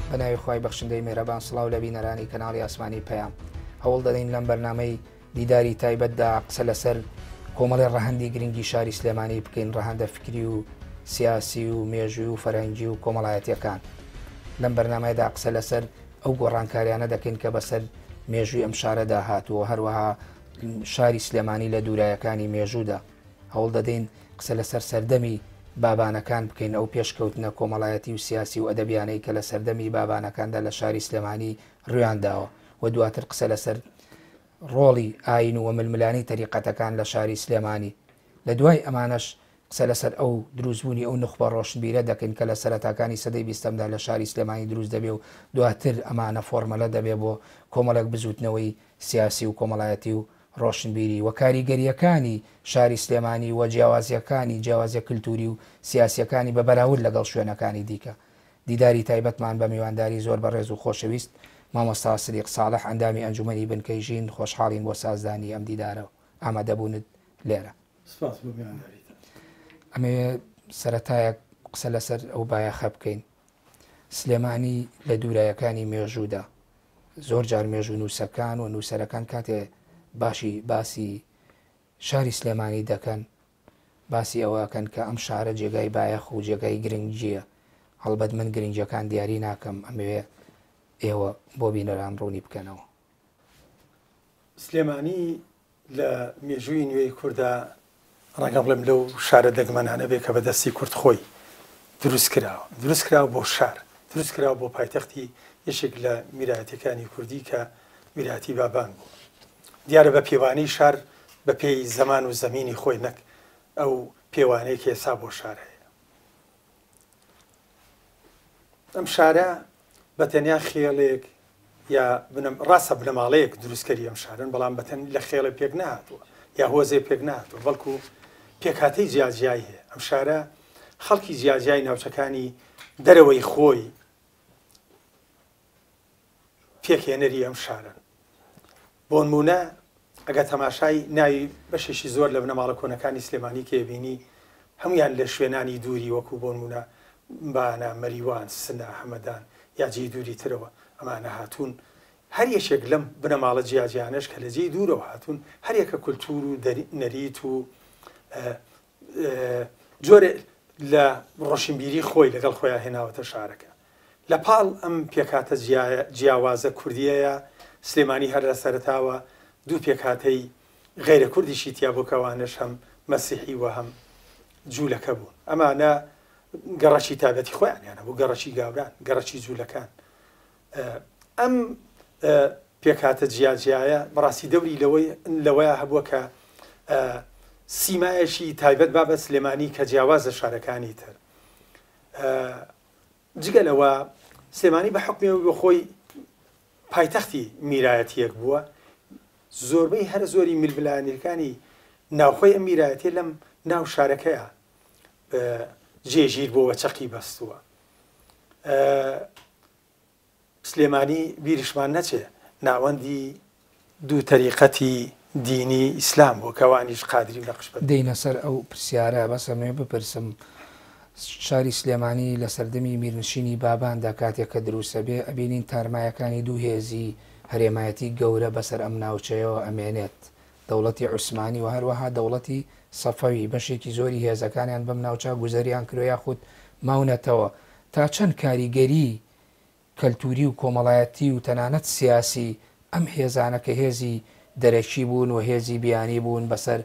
بە ناوی خوای بەخشندەی مێرەبان سڵاو لە بینەرانی کەناڵی ئاسمانی پەیام. هەوڵ دەدەین لەم بەرنامەی دیداری تایبەتدا قسە لەسەر کۆمەڵی ڕەهەندی گرنگی شاری سلێمانی بکەین، ڕەهەندە فکری و سیاسی و مێژووی و فەرهەنگی و کۆمەڵایەتیەکان. لەم بەرنامەیەدا قسە لەسەر ئەو گۆڕانکاریانە دەکەین کە بەسەر مێژووی ئەم شارەدا هاتووە، هەروەها شاری سلێمانی لە دوورایەکانی مێژوودا. هەوڵ دەدەین قسە لەسەر سەردەمی بابانەکان بکەین، ئەو پێشکەوتنە کۆمەڵایەتی و سیاسی و ئەدەبیانەی کە لە سەردەمی بابانەکاندا لە شاری سلێمانی ڕویان داوە و دواتر قسە لەسەر ڕۆڵی ئاین و ململانێی تەریقەتەکان لە شاری سلێمانی. لە دوای ئەمانەش قسە لەسەر ئەو دروستبوونی ئەو نوخبە ڕۆشنبیرە دەکەین کە لە سەرەتاکانی سەدەی بیستەمدا لە شاری سلێمانی دروست دەبێ و دواتر ئەمانە فۆرمەلە دەبێ بۆ کۆمەڵێک بزووتنەوەی سیاسی و کۆمەڵایەتی و ڕۆشنبیری و کاریگەرییەکانی شاری سلێمانی و جیاوازییەکانی جیاوازییە کلتوری و سیاسییەکانی بە بەراورد لەگەڵ شوێنەکانی دیکە. دیداری تایبەتمان بە میوانداری زۆر بەڕێز و خۆشەویست مامۆستا سدیق ساڵح ئەندامی ئەنجومەنی بنکەی ژین خۆشحاڵین بۆ سازدانی ئەم دیدارە و ئامادەبوونت لێرە. سپاس بۆ میوانداریتان. ئەمەوێ سەرەتایەک قسە لەسەر ئەو بایەخە بکەین. سلێمانی لە دوورایەکانی مێژوودا زۆر جار مێژوونووسەکان و نووسەرەکان کاتێ باشی باسی شاری سلێمانی دەکەن باسی ئەوە ئەکەن کە ئەم شارە جێگای بایەخ و جێگای گرنگییە، هەڵبەت من گرنگییەکان دیاری ناکەم، ئەمەوێ ئێوە بۆ بینەران ڕوونی بکەنەوە. سلێمانی لە مێژووی نوێی کوردا ڕەنگە بڵێم لەو شارە دەگمەنانە بێ کە بە دەستی کورد خۆی دروست کراوە، دروست کراوە بۆ شار، دروست کراوە بۆ پایتەختی یەکێک لە میرایەتیەکانی کوردی کە میراتی بابان بوو. دیارە بە پێوانەی شار بە پێی زەمان و زەمینی خۆی نەک ئەو پێوانەی کە ئێستا بۆ شار هەیە. ئەم شارە بە تەنیا خێڵێک یا ڕاستە بنەماڵەیەک دروستکەری ئەم شارن بەڵام بەتەن لە خێڵێ پێک نهاتووە یا هۆزێ پێک نهاتووە بەڵکو پێکهاتەی جیاجیای هەیە ئەم شارە خەڵکی جیاجیای ناوچەکانی دەرەوەی خۆی پێکهێنەری ئەم شارەن. بۆنموونە ئەگەر تەماشای ناوی بەشێکی زۆر لە بنەماڵە کۆنەکانی سلێمانی کە بینی هەمویان لە شوێنانی دووری وەکو بۆنموونە بانە، مەریوان، سنە، هەمەدان یا جێی دووری ترەوە ئەمانە هاتوون. هەر یەکێک لەم بنەماڵە جیاجیانەش کە لە جێی دوورەوە هاتوون هەر یەکە کولتوور و نەریت و جۆرێ لە ڕۆشنبیری خۆی لەگەڵ خۆیان هێناوەتە شارەکە. لە پاڵ ئەم پێکهاتە جیاوازە کوردییەیە، سلێمانی هەر لە سەرەتاوە دوو پێکهاتەی غەیرە کوردیشی تیا بوو کە ئەوانەش هەم مەسیحی و هەم جوولەکە بوون. ئەمانە گەڕەکی تایبەتی خۆیانیان هەبوو، گەڕەکی گاوران، گەڕەکی جوولەکان. ئەم پێکهاتە جیاجیایە بەڕاستی دەوری لەوەی لەوەیا هەبووە کە سیمایەکی تایبەت با بە سلێمانی کە جیاواز لە شارەکانی تر. جگە لەوە سلێمانی بە حوکمی ئەوەی بۆ خۆی پایتەختی میرایەتییەک بووە، زۆربەی هەرە زۆری ململانێکانی ناوخۆی ئەم میرایەتیە لەم ناو شارەکەیە جێگیر بووە، چەقی بەستووە. سلێمانی بیریشمان نەچێ ناوەندی دوو تەریقەتی دینی ئیسلام بوو کە ئەوانیش قادری و نەقشبەندی. دێینە سەر ئەو پرسیارە، بەس ئەمەوێ بپرسم شاری سلێمانی لە سەردەمی میرنشینی باباندا کاتێک کە دروست ئەبێ ئەبینین تارمایەکانی دوو هێزی هەرێمایەتی گەورە بەسەر ئەم ناوچەیەوە ئەمێنێت دەوڵەتی عوسمانی و هەروەها دەوڵەتی سەفەوی بەشێکی زۆری هێزەکانیان بەم ناوچە گوزەریان کرۆ یاخود ماونەتەوە تا چەند کاریگەری کەلتوری و کۆمەڵایەتی و تەنانەت سیاسی ئەم هێزانە کە هێزی دەرەکی بوون و هێزی بیانی بوون بەسەر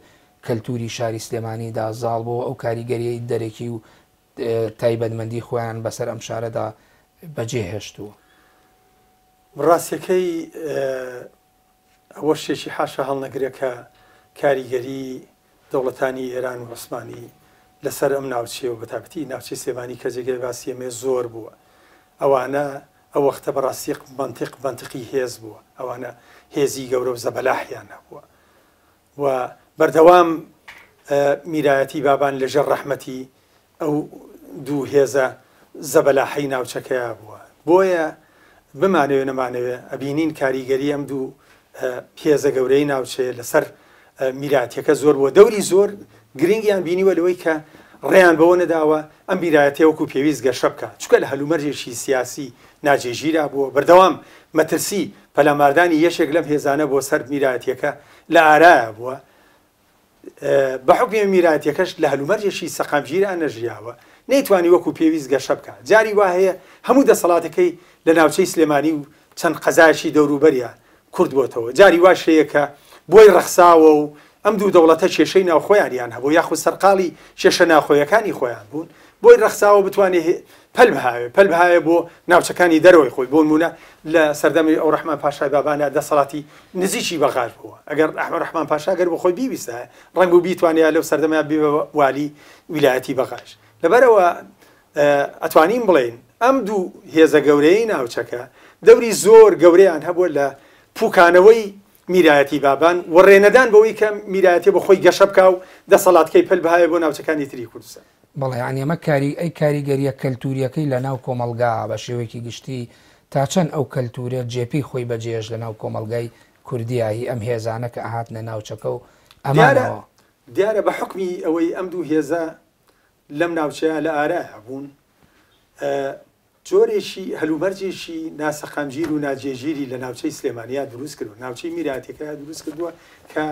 کەلتوری شاری سلێمانیدا زاڵ بوو و ئەو کاریگەریی دەرەکی و تایبەتمەندی خۆیان بەسەر ئەم شارەدا بەجێ هێشتووە. ڕاستیەکەی ئەوە شتێکی حاشا هەڵنەگرە کە کاریگەری دەوڵەتانی ئێران و عوسمانی لەسەر ئەم ناوچەیە و بەتایبەتی ناوچەی سلێمانی کە جێگای باسی ئێمەیە زۆر بووە. ئەوانە ئەو وەختە بەڕاستی مەنتیق مەنتیقی هێز بووە. ئەوانە هێزی گەورە و زەبەلاحیان هەبووە و بەردەوام میرایەتی بابان لەژێر ڕەحمەتی ئەو دوو هێزە زەبەلاحەی ناوچەکەیا بووە. بۆیە بمانەوێ نەمانەوێ ئەبینین کاریگەری ئەم دوو هێزە گەورەی ناوچەیە لەسەر میراتیەکە زۆر بووە. دەوری زۆر گرنگیان بینیوە لەوەی کە ڕێیان بەوە نەداوە ئەم میرایەتیە وەکو پێویست گەشە بکا، چونکە لە هەلومەرجێکی سیاسی ناجێگیرا بووە، بەردەوام مەترسی پەلاماردانی یەکێک لەم هێزانە بۆ سەر میرایەتیەکە لە ئارایا بووە، بە حوکمی ئەم میرایەتیەکەش لە هەلومەرجێکی سەقامگیرا نەژیاوە، نەیتوانی وەکو پێویست گەشە بکا، جاری وا هەیە هەموو دەسەڵاتەکەی لە ناوچەی سلێمانی و چەند قەزایەکی دەوروبەریا کورت بۆتەوە، جاری واش هەیە کە بۆی ڕەخساوە و ئەم دوو دەوڵەتە کێشەی ناوخۆیانیان هەبوو یاخود سەرقاڵی کێشە ناوخۆیەکانی خۆیان بوون، بۆی ڕەخساوە بتوانێ پەل بهاوێ، پەل بهاوێ بۆ ناوچەکانی دەرەوەی خۆی، بۆ نموونە لە سەردەمی ئەوڕەحمان پاشای بابانا دەسەڵاتی نزیکی بەغاش بووە، ئەگەر ئەحمەد ڕەحمان پاشا گەر بۆ خۆی بیویستایە ڕەنگ بوو بیتوانیا لەو سەردەمە ببێ بە والی ویلایەتی بەغاش. لەبەرئەوە ئەتوانین بڵێین ئەم دوو هێزە گەورەیەی ناوچەکە دەوری زۆر گەورەیان هەبووە لە پوکانەوەی میرایەتی بابان و ڕێنەدان بەوەی کە میرایەتی بە خۆی گەشە بکا و دەسەڵاتکەی پەل بهاوێ بۆ ناوچەکانی تری کوردستان. بەڵێ یانی ئەمە کاری ئەی کاریگەرییە کەلتوورییەکەی لە ناو کۆمەڵگا بە شێوەیەکی گشتی تا چەند ئەو کەلتوورە جێپێی خۆی بەجێهێشت لە ناو کۆمەڵگای کوردیا هی ئەم هێزانە کە ئەهاتنە ناوچەکە و دیارە ئەمانەوە؟ دیارە بە حوکمی ئەوەی ئەم دوو هێزە لەم ناوچەیە لە ئارایا بوون، جۆرێکی هەلومەرجێکی ناسەقامگیر و ناجێگیری لە ناوچەی سلێمانیا دروست کردووە، ناوچەی میراتیەکەیا دروست کردووە کە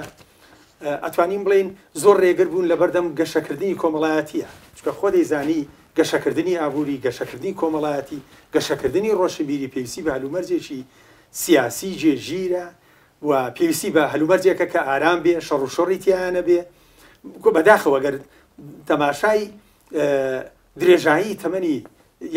ئەتوانین بڵێین زۆر ڕێگر بوون لەبەردەم گەشەکردنی کۆمەڵایەتیە، چونکە خۆ دەیزانی گەشەکردنی ئابووری، گەشەکردنی کۆمەڵایەتی، گەشەکردنی ڕۆشنبیری پێویستی بە هەلومەرجێکی سیاسی جێگیرە و پێویستی بە هەلومەرجێکە کە ئارام بێ، شەڕ و شۆڕی تیایا نەبێ. بەداخەوە گەر تەماشای درێژایی تەمەنی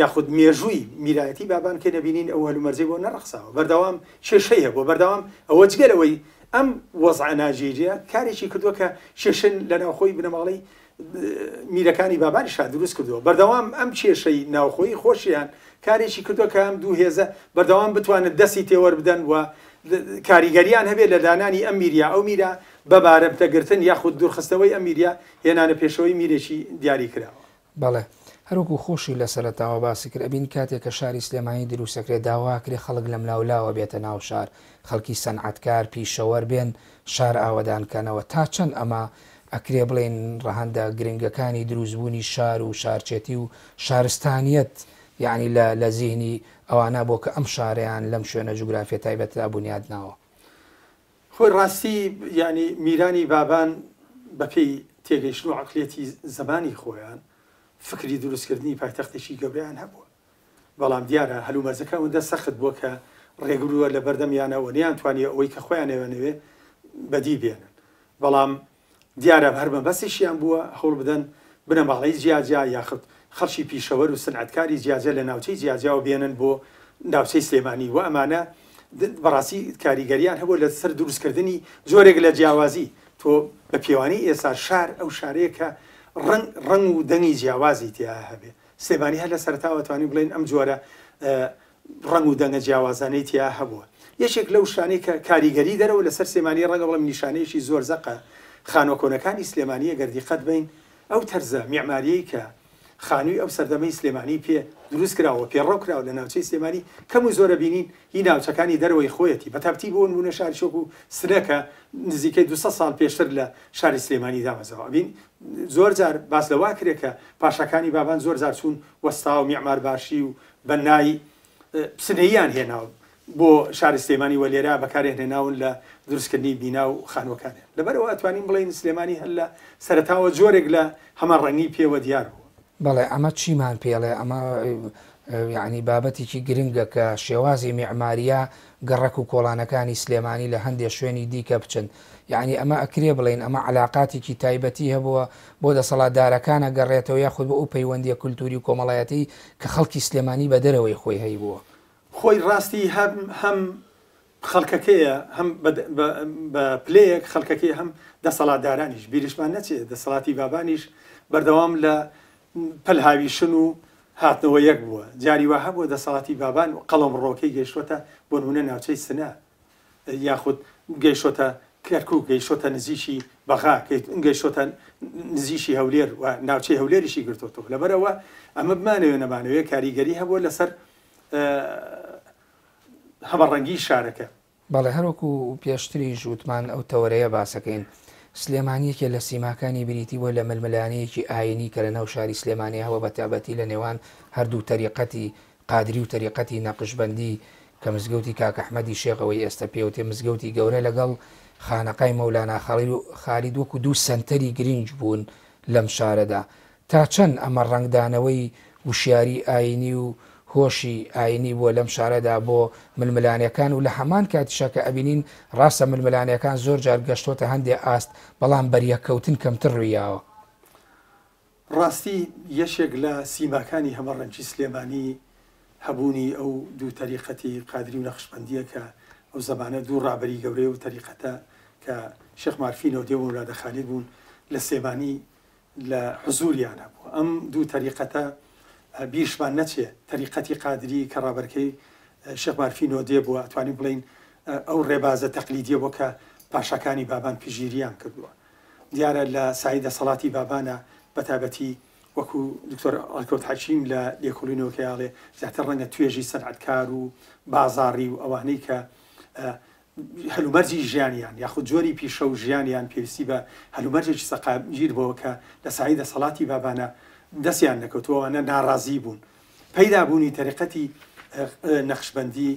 یاخود مێژووی میرایەتی بابان کە نەبینین ئەو هەلومەرجەی بۆ نەڕەخساوە بەردەوام کێشەی هەبووە بەردەوام ئەوە جگە لەوەی ئەم وەزعە ناجێگیرە کارێکی کردووە کە کێشە لە ناوخۆی بنەماڵەی میرەکانی بابانیشا دروست کردووە بەردەوام ئەم کێشەی ناوخۆی خۆشیان کارێکی کردووە کە ئەم دوو هێزە بەردەوام بتوانن دەستی تێوەر بدەن و کاریگەریان هەبێت لە دانانی ئەم میریا ئەو میرە بە بارمتەگرتن یاخود دوورخستنەوەی ئەم میرە هێنانە پێشەوەی میرێکی دیاری کراوە. بەڵێ. هەروەکو خۆشی لە سەرەتاوە باسی کرد ئەبینی کاتێک کە شاری سلێمانی دروست ئەکرێ داوا ئەکرێ خەڵک لەملاولاوە بێتە ناو شار، خەڵکی سەنعەتکار، پیشەوەر بێن شار ئاوەدان کەنەوە. تا چەند ئەمە ئەکرێ بڵێین ڕەهەندە گرنگەکانی دروستبوونی شار و شارچێتی و شارستانیەت یەعنی لە لە زیهنی ئەوانە بۆ کە ئەم شارەیان لەم شوێنە جوگرافیە تایبەتەدا بونیاد ناوە؟ خۆی ڕاستی یانی میرانی بابان بە پێی تێگەیشتن و عەقلیەتی زەمانی خۆیان فکری دروستکردنی پایتەختێکی گەورەیان هەبووە بەڵام دیارە هەلومەرجەکە ئەوەندە سەخت بووە کە ڕێگرووە لە بەردەمیانە و نەیانتوانیوە ئەوەی کە خۆیان ئەیانەوێ بەدی بێنن بەڵام دیارە هەر مەبەستیشیان بووە هەوڵ بدەن بنەماڵەی جیاجیا یاخود خەڵکی پیشەوەر و سنعەتکاری جیاجیا لە ناوچەی جیاجیاوە بێنن بۆ ناوچەی سلێمانی و ئەمانە بەڕاستی کاریگەریان هەبووە لەسەر دروستکردنی جۆرێک لە جیاوازی تۆ بە پێوانی ئێستا شار ئەو شارەیە کە ڕەنگ ڕەنگ و دەنگی جیاوازی تیا هەبێ سلێمانی هەر لە سەرەتاوە توانین بڵێین ئەم جۆرە ڕەنگ و دەنگە جیاوازانەی تیا هەبووە. یەکێک لەو شتانەی کە کاریگەری دەرەوە لەسەر سلێمانی ڕەنگە بڵێم نیشانەیەکی زۆر زەقە خانووە کۆنەکانی سلێمانییە گەر دیقەت بەین ئەو تەرزە میعمارییەی کە خانووی ئەو سەردەمەی سلێمانی پێ دروست کراوە و پێڕەو کراوە لە ناوچەی سلێمانی کەم و زۆر ئەبینین هی ناوچەکانی دەرەوەی خۆیەتی بەتابتی بۆ نموونە شاری وەکوو سنە کە نزیکەی 200 ساڵ پێشتر لە شاری سلێمانی دامەزراوە ئەبین زۆر جار باس لەوە ئەکرێ کە پاشاکانی بابان زۆر جار چوون وەستا و میعمارباشی و بەنای سنەییان هێناوە بۆ شاری سلێمانی و لێرە بەکاریان هێناون لە دروستکردنی بینا و خانووەکانیان. لەبەرئەوە ئەتوانین بڵێین سلێمانی هەر لە سەرەتاوە جۆرێک لە هەمەڕەنگی پێوە دیار بووە. بەڵێ ئەمە چیمان پێڵێ؟ ئەمە یەعنی بابەتێکی گرنگە کە شێوازی میعمارییە گەڕەک و کۆڵانەکانی سلێمانی لە هەندێ شوێنی دیکە بچن. یەعنی ئەمە ئەکرێ بڵێین ئەمە عەلاقاتێکی تایبەتی هەبووە بۆ دەسەڵاتدارەکان ئەگەڕێتەوە یاخود بۆ ئەو پەیوەندییە کولتووری و کۆمەڵایەتیی کە خەڵکی سلێمانی بە دەرەوەی خۆی هەیبووە؟ خۆی ڕاستی هەم هەم خەڵکەکەیە هەم بە پلەیەک خەڵکەکەی هەم دەسەڵاتدارانیش بیریشمان نەچێ دەسەڵاتی بابانیش بەردەوام لە پەلهاویشن و هاتنەوە یەک بووە جاری وا هەبووە دەسەڵاتی بابان قەڵەمڕۆکەی گەیشتوەتە بۆ نمونە ناوچەی سنە یاخود گەیشتۆتە کەرکوک، گەیشتۆتە نزیکی بەغا، گەیشتۆتە نزیکی هەولێر و ناوچەی هەولێریشی گرتۆتەوە. لەبەرئەوە ئەمە بمانەوێ نەمانەوێ کاریگەری هەبووە لەسەر هەمەڕەنگی شارەکە. بەڵێ هەروەکو پێشتریش وتمان ئەو تەوەرەیە باسەکەین. سلێمانی یەکێ لە سیماکانی بریتی بووە لە ململانێیەکی ئایینی کە لە ناو شاری سلێمانی هەبووە بە تابەتی لە نێوان هەردوو تەریقەتی قادری و تەریقەتی نەقشبەندی کە مزگەوتی کاک ئەحمەدی شێخ ئەوەی ئێستە پێوتێ مزگەوتی گەورە لەگەڵ خانەقای مەولانا خالید وەکو دوو سەنتەری گرینگ بوون لەم شارەدا تا چەند ئەمە ڕەنگدانەوەی وشیاری ئایینی و هۆشی ئایینی بووە لەم شارەدا بۆ ململانێکان و لە هەمان کاتیشا کە ئەبینین ڕاستە ململانێکان زۆر جار گەشتۆتە هەندێ ئاست بەڵام بەریەککەوتن کەمتر ڕوویاوە. ڕاستی یەکێک لە سیماکانی هەمەڕەنگی سلێمانی هەبوونی ئەو دوو تەریقەتی قادری و نەقشبەندییە کە ئەو زەمانە دوو ڕابەری گەورەی ئەو تەریقەتە کە شێخ مارفی نەودێ و مەولادە خالید بوون لە سلێمانی لە حزوریان هەبوو. ئەم دوو تەریقەتە بیرشمان نەچێ تەریقەتی قادری کە ڕابەرکەی شێخ مارفی نۆدێ بووە ئەتوانین بڵێین ئەو ڕێبازە تەقلیدیە بووە کە پاشاکانی بابان پژیریان کردووە. دیارە لە سایەی دەسەڵاتی بابانە بەتایبەتی وەکو دکتۆر ڕێکەوت حەکیم لە لێکۆڵینەوەکەی ئاڵێ زیاتر ڕەنگە توێژی سەنعەتکار و بازاڕی و ئەوانەی کە هەلومەرجی ژیانیان یاخود جۆری پیشە و ژیانیان پێویستی بە هەلومەرجێکی سەقامگیر بۆ کە لە سایەی دەسەڵاتی بابانە دەستیان نەکەوتووە ئەوانە ناڕازی بوون پەیدا بوونی تەریقەتی نەخشبەندی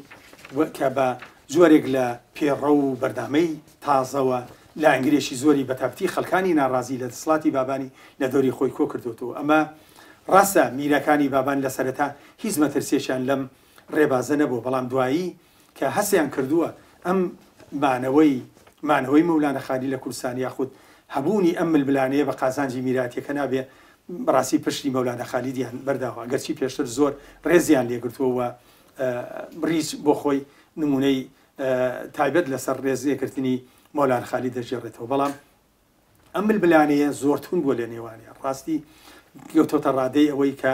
کە بە جۆرێک لە پێڕەو و بەرنامەی تازەوە لایەنگرێکی زۆری بەتابتی خەڵکانی ناڕازی لە دەسەڵاتی بابانی لە دەوری خۆی کۆ کردۆتەوە ئەمە ڕاستە میرەکانی بابان لە سەرەتا هیچ مەترسیەکیان لەم ڕێبازە نەبووە بەڵام دوایی کە هەستیان کردووە ئەم مانەوەی مانەوەی مەولانا خالی لە کوردستان یاخود هەبوونی ئەم ململانێیە بە قازانجی میراتیەکە نابێ بەڕاستی پشتی مەولانا خالیدیان بەرداوە گەرچی پێشتر زۆر ڕێزیان لێگرتووە و ڕیچ بۆ خۆی نمونەی تایبەت لەسەر ڕێز لێگرتنی مەولانا خالید دەگێڕێتەوە بەڵام ئەم ململانێیە زۆر توند بووە لە نێوانیان، ڕاستی گەوتۆتە ڕادەی ئەوەی کە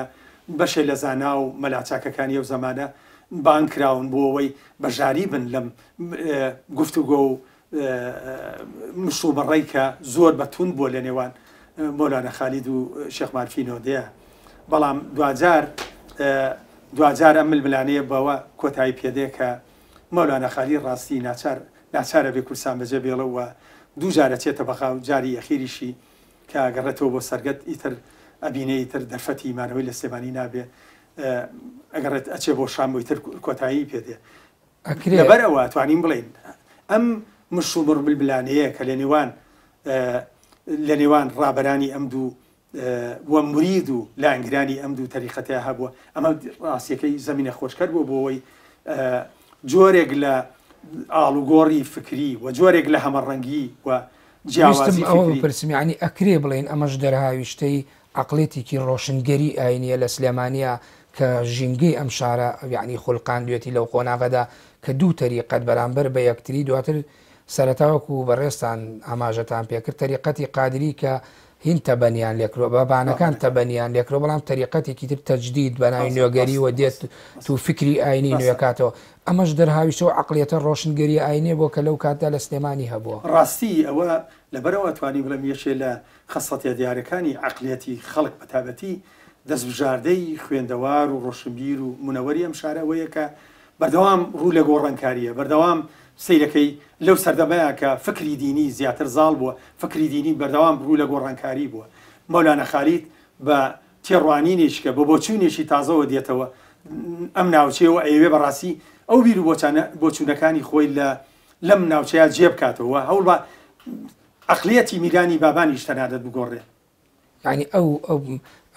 بەشێ لە زانا و مەلا چاکەکانی ئەو زەمانە بانگ کراون بۆ ئەوەی بەشداری بن لەم گفتوگۆ و مشتومڕەی کە زۆر بە توند بووە لە نێوان مۆلانا خالید و شێخ مارفی نۆدێ. بەڵام دواجار دواجار ئەم ململانێیە بەوە کۆتایی پێدێ کە مەولانا خالید ڕاستی ناچار ناچارە بێ کوردستان بەجێ بێڵێ و دوو جار ئەچێتە بەغا و جاری ئەخیریشی کە ئەگەڕێتەوە بۆ سەرگەت ئیتر ئەبینێ ئیتر دەرفەتی مانەوەی لە سلێمانی نابێ ئەگەڕێت ئەچێ بۆ شام و ئیتر کۆتایی پێ دێ. ئەکرێ. لەبەر ئەوە ئەتوانین بڵێین ئەم مشتومڕ ململانێیە کە لە نێوان لە نێوان ڕابەرانی ئەم دوو و مورید و لایەنگرانی ئەم دوو تەریقەتەیا هەبووە، ئەمە ڕاستیەکەی زەمینە خۆشکەر بووە بۆ ئەوەی جۆرێک لە ئاڵوگۆڕی فکری و جۆرێک لە هەمەڕەنگی و ویستم جیاوازی ئەوە فکری. بپرسم یانی ئەکرێ بڵێین ئەمەش دەرهاویشتەی عەقڵێتێکی ڕۆشنگەری ئاینیە لە سلێمانیا کە ژینگەی ئەم شارە یانی خولقاندوێتی لەو قۆناغەدا کە دوو تەریقەت بەرامبەر بە یەکتری دواتر سەرەتا وەکو بەڕێزتان ئاماژەتان پێکرد تەریقەتی قادری کە هین تەبەنیان لێکرۆ بابانەکان تەبەنیان لێکرۆ بەڵام تەریقەتێکی تر تەجدید بە ناوی نوێگەریوە دێت تو فکری ئاینی نوێکاتەوە ئەمەش دەرهاویشتەوە عەقڵیەتە ڕۆشنگەریە ئاینیە بووە کە لەو کاتدا لە سلێمانی هەبووە. ڕاستی ئەوە لەبەرئەوە توانی بڵێم یەکێ لە خەسڵەتە دیارەکانی عەقڵیەتی خەڵک بەتایبەتی دەستبژاردەی خوێندەوار و ڕۆشنبیر و مونەوەری ئەم شارە ئەوەیە کە بەردەوام ڕوو لە گۆڕانکارییە، بەردەوام سەیرەکەی لەو سەردەمەیا کە فکری دینی زیاتر زاڵ بووە، فکری دینی بەردەوام ڕوو لە گۆڕانکاری بووە. مەولانا خالید بە تێڕوانینێکی کە بە بۆچوونێکی تازەوە دێتەوە ئەم ناوچەیە و ئەیەوێ بەڕاستی ئەو بیر و بۆچوونەکانی خۆی لە لەم ناوچەیە جێ بکاتەوە و هەوڵ بە عەقڵیەتی میرانی بابانیش تەنانەت بگۆڕێ. یانی ئەو ئەو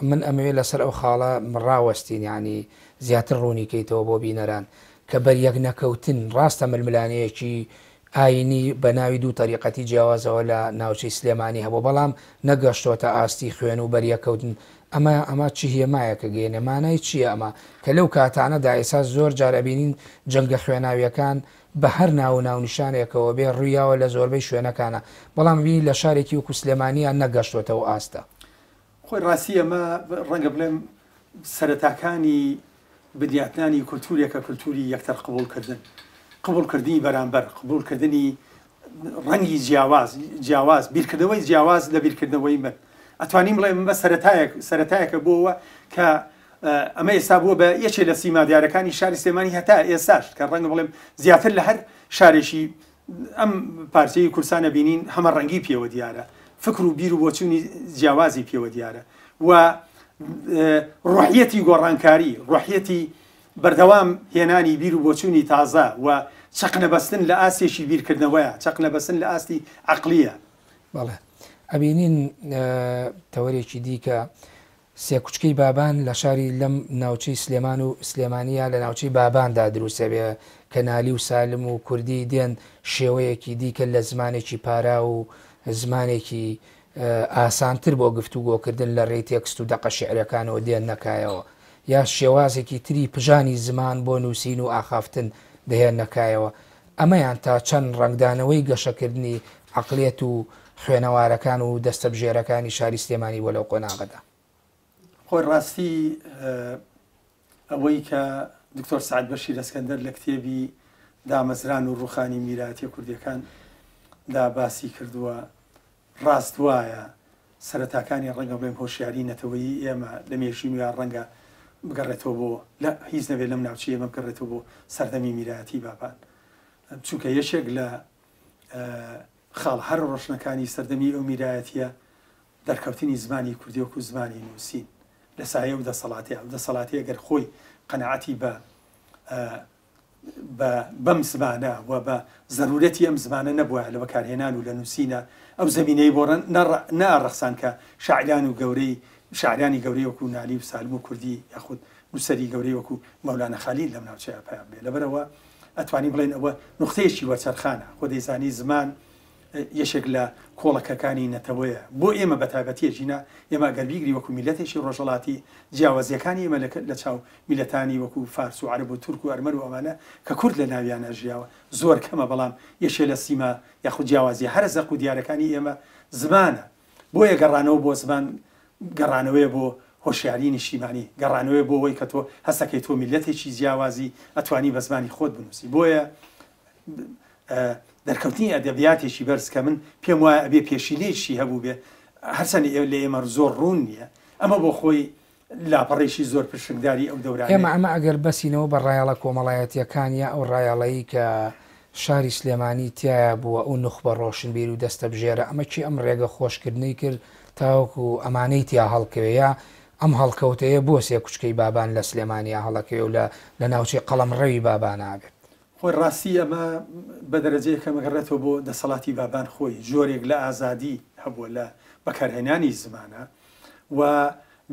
من ئەمەوێ لەسەر ئەو خاڵە ڕاوەستین یانی زیاتر ڕوونی کەیتەوە بۆ بینەران کە بەریەک نەکەوتن ڕاستە ململانێیەکی ئاینی بە ناوی دوو تەریقەتی جیاوازەوە لە ناوچەی سلێمانی هەبوو بەڵام نەگەشتۆتە ئاستی خوێن و بەریەکەوتن ئەمە ئەمە چ هێمایەکە گەیەنێ مانای چییە ئەمە کە لەو کاتانەدا ئێستا زۆر جار ئەبینین جەنگە خوێناویەکان بە هەر ناو و ناونیشانێکەوە بێ ڕوویاوە لە زۆربەی شوێنەکانا، بەڵام ئەبینی لە شارێکی وەکو سلێمانیا نەگەشتۆتە ئەو ئاستە. خۆی ڕاستی ئەمە ڕەنگە بڵێم سەرەتاکانی بنیاتنانی کولتوورێکە، کولتووری یەکتر قبوڵکردن، قبوڵکردنی بەرامبەر، قبوڵکردنی ڕەنگی جیاواز، جیاواز، بیرکردنەوەی جیاواز لە بیرکردنەوەی من. ئەتوانین بڵێم ئەمە سەرەتایەک، سەرەتایەکە بۆ ئەوە کە ئەمە ئێستا بووە بە یەکێ لە سیما دیارەکانی شاری سلێمانی هەتا ئێستاش کە ڕەنگە بڵێم زیاتر لە هەر شارێکی ئەم پارچەی کوردستانە بینین هەمە ڕەنگی پێوە دیارە، فکر و بیر و بۆچوونی جیاوازی پێوە دیارە و ڕۆحیەتی گۆڕانکاری، ڕۆحیەتی بەردەوام هێنانی بیر و بۆچوونی تازە و چەقنەبەستن لە ئاستێکی بیرکردنەوەیە، چەقنەبەستن لە ئاستی عەقڵییە. بەڵێ ئەبینین تەوەرێکی دیکە سێکوچکەی بابان لە شاری لەم ناوچەی سلێمان و سلێمانییە لە ناوچەی باباندا دروستەبێ کە نالی و سالم و کوردی دێن شێوەیەکی دیکە لە زمانێکی پاراو و زمانێکی ئاسانتر بۆ گفتوگۆکردن لە رێی تێکست و دەقە شیعرەکانەوە دێننە کایەوە یا شێوازێکی تری پژانی زمان بۆ نووسین و ئاخافتن دەهێننە کایەوە ئەمەیان تا چەند ڕەنگدانەوەی گەشەکردنی عەقڵیەت و خوێنەوارەکان و دەستەبژێرەکانی شاری سلێمانی بووە لەو قۆناغەدا؟ خۆی ڕاستی ئەوەی کە دکتۆر سەعد بەشیر ئەسکەندەر لە کتێبی دامەزران و ڕووخانی میراتیە کوردیەکان دا باسی کردووە ڕاست وایە سەرەتاکانی ڕەنگە بڵێم هۆشیاری نەتەوەیی ئێمە لە مێژووی نوێیا ڕەنگە بگەڕێتەوە بۆ لە هیچ نەبێت لەم ناوچەی ئێمە بگەڕێتەوە بۆ سەردەمی میرایەتی بابان چونکە یەکێک لە خاڵە هەرە ڕۆشنەکانی سەردەمی ئەو میرایەتیە دەرکەوتنی زمانی کوردی وەکو زمانی نووسین لە سایەی ئەو دەسەڵاتەیە ئەو دەسەڵاتەیە گەر خۆی قەناعەتی بە بە بەم زمانە و بە زەرورەتی ئەم زمانە نەبوایە لە بەکارهێنان و لە نووسینا ئەو زەمینەی بۆ نەئەڕەخسان کە شاعیران و گەورەی شاعیرانی گەورەی وەکوو نالی و سالم و کوردی یاخود نووسەری گەورەی وەکوو مەولانا خالید لەم ناوچەیە پەیا ببێ. لەبەرئەوە ئەتوانین بڵێین ئەوە نوختەیەکی وەرچەرخانە. خۆ دەیزانی زمان یەکێک لە کۆڵەکەکانی نەتەوەیە. بۆ ئێمە بە تایبەتی ئەگینا ئێمە ئەگەر بیگری وەکوو میللەتێکی ڕۆژهەڵاتی جیاوازییەکانی ئێمە لە چاو میللەتانی وەکوو فارس و عەرەب و تورک و ئەرمەن و ئەمانە کە کورد لە ناویانا ژیاوە زۆر کەمە بەڵام یەکێ لە سیما یاخود جیاوازییە هەرە زەق و دیارەکانی ئێمە زمانە بۆیە گەڕانەوە بۆ زمان گەڕانەوەیە بۆ هۆشیاری نیشتیمانی گەڕانەوەیە بۆ ئەوەی کە تۆ هەستەکەی تۆ میللەتێکی جیاوازی ئەتوانی بە زمانی خۆت بنووسی بۆیە دەرکەوتنی ئەدەبیاتێکی بەرز کە من پێم وایە ئەبێ پێشینەیەکی هەبووبێ هەرچەند لە ئێمە زۆر ڕوون نییە ئەمە بۆ خۆی لاپەڕێکی زۆر پرشنگداری ئەو دەورانەیە. ئێمە ئەمە ئەگەر بەسینەوە بە ڕایەڵە کۆمەڵایەتییەکان یا ئەو ڕایەڵەی کە شاری سلێمانی تیایا بووە ئەو نوخبە ڕۆشنبیر و دەستەبژێرە ئەمە کێ ئەم ڕێگە خۆشکردنەی کرد تاوەکو ئەمانەی تیا هەڵکەوێ یا ئەم هەڵکەوتەیە بۆ سێکوچکەی بابان لە سلێمانیا هەڵەکەوێ و لە لە ناوچەی قەڵەمڕەوی بابانا بێت؟ خۆی ڕاستی ئەمە بە دەرەجەیەک ئەمەگەڕێتەوە بۆ دەسەڵاتی بابان خۆی جۆرێک لە ئازادی هەبووە لە بەکارهێنانی زمانە و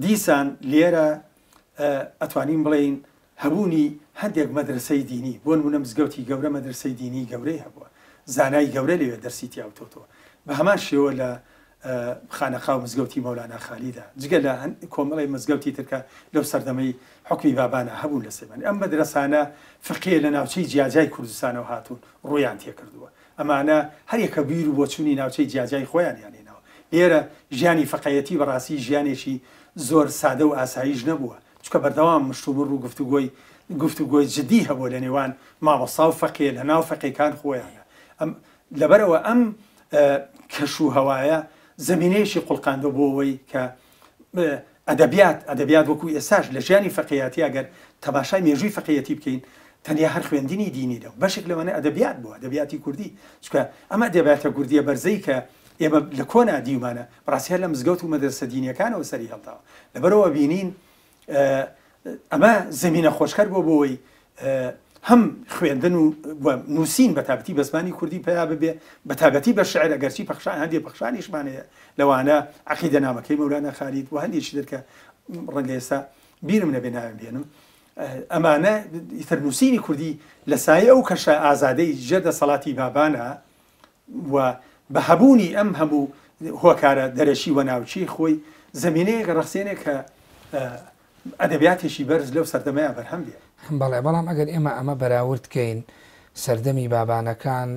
دیسان لێرە ئەتوانین بڵێین هەبوونی هەندێک مەدرەسەی دینی بۆ نمونە مزگەوتی گەورە مەدرەسەی دینی گەورەی هەبووە زانای گەورە لەوێ دەرسی تیا وتۆتەوە بە هەمان شێوە لە خانەقا و مزگەوتی مەولانا خالیدا جگە لە کۆمەڵی مزگەوتی تر کە لەو سەردەمەی حوکمی بابانا هەبوون لە سلێمانی ئەم مەدرەسانە فقیە لە ناوچەی جیاجیای کوردستانەوە هاتوون ڕوویان تێکردووە ئەمانە هەریەکە بیر و بۆچوونی ناوچەی جیاجیای خۆیانیان هێناوە. لێرە ژیانی فەقێیەتی بەڕاستی ژیانێکی زۆر سادە و ئاساییش نەبووە، چونکە بەردەوام مشتومڕ و گفتوگۆی گفتوگۆی جدی هەبووە لە نێوان مامۆستا و فەقێ لە ناو فەقێکان خۆیانا. ئەم لەبەرئەوە ئەم کەش و هەوایە زەمینەیەکی خوڵقاندوە بۆ ئەوەی کە ئەدەبیات، ئەدەبیات وەکو ئێستاش لە ژیانی فەقێیەتی ئەگەر تەماشای مێژووی فەقێیەتی بکەین تەنیا هەر خوێندنی دینی نەبوو، بەشێک لەوانە ئەدەبیات بوو، ئەدەبیاتی کوردی، چونکە ئەم ئەدەبیاتە کوردییە بەرزەی کە ئێمە لە کۆنا دیومانە بەڕاستی هەر لە مزگەوت و مەدرەسە دینییەکانەوە سەری هەڵداوە، لەبەرئەوە بینین ئەمە زەمینە خۆشکەر بووە بۆ ئەوەی هەم خوێندن و نووسین بە تابەتی بە زمانی کوردی پەیا ببێ بە تابەتی بە شعر ئەگەرچی پەخشان هەندێک پەخشانیشمان هەیە لەوانە عەقیدە نامەکەی مەولانا خالید و هەندێکی تر کە ڕەنگە ئێستا بیرم نەبێ ناوێن بێنم ئەمانە ئیتر نووسینی کوردی لە سایەی ئەو کەشە ئازادەی ژێر دەسەڵاتی بابانە و بە هەبوونی ئەم هەموو هۆکارە دەرەکی و ناوچەی خۆی زەمینەیەک ڕەخسێنێ کە ئەدەبیاتێکی بەرز لەو سەردەمەیا بەرهەم بێ. بەڵێ، بەڵام ئەگەر ئێمە ئەمە بەراورد کەین سەردەمی بابانەکان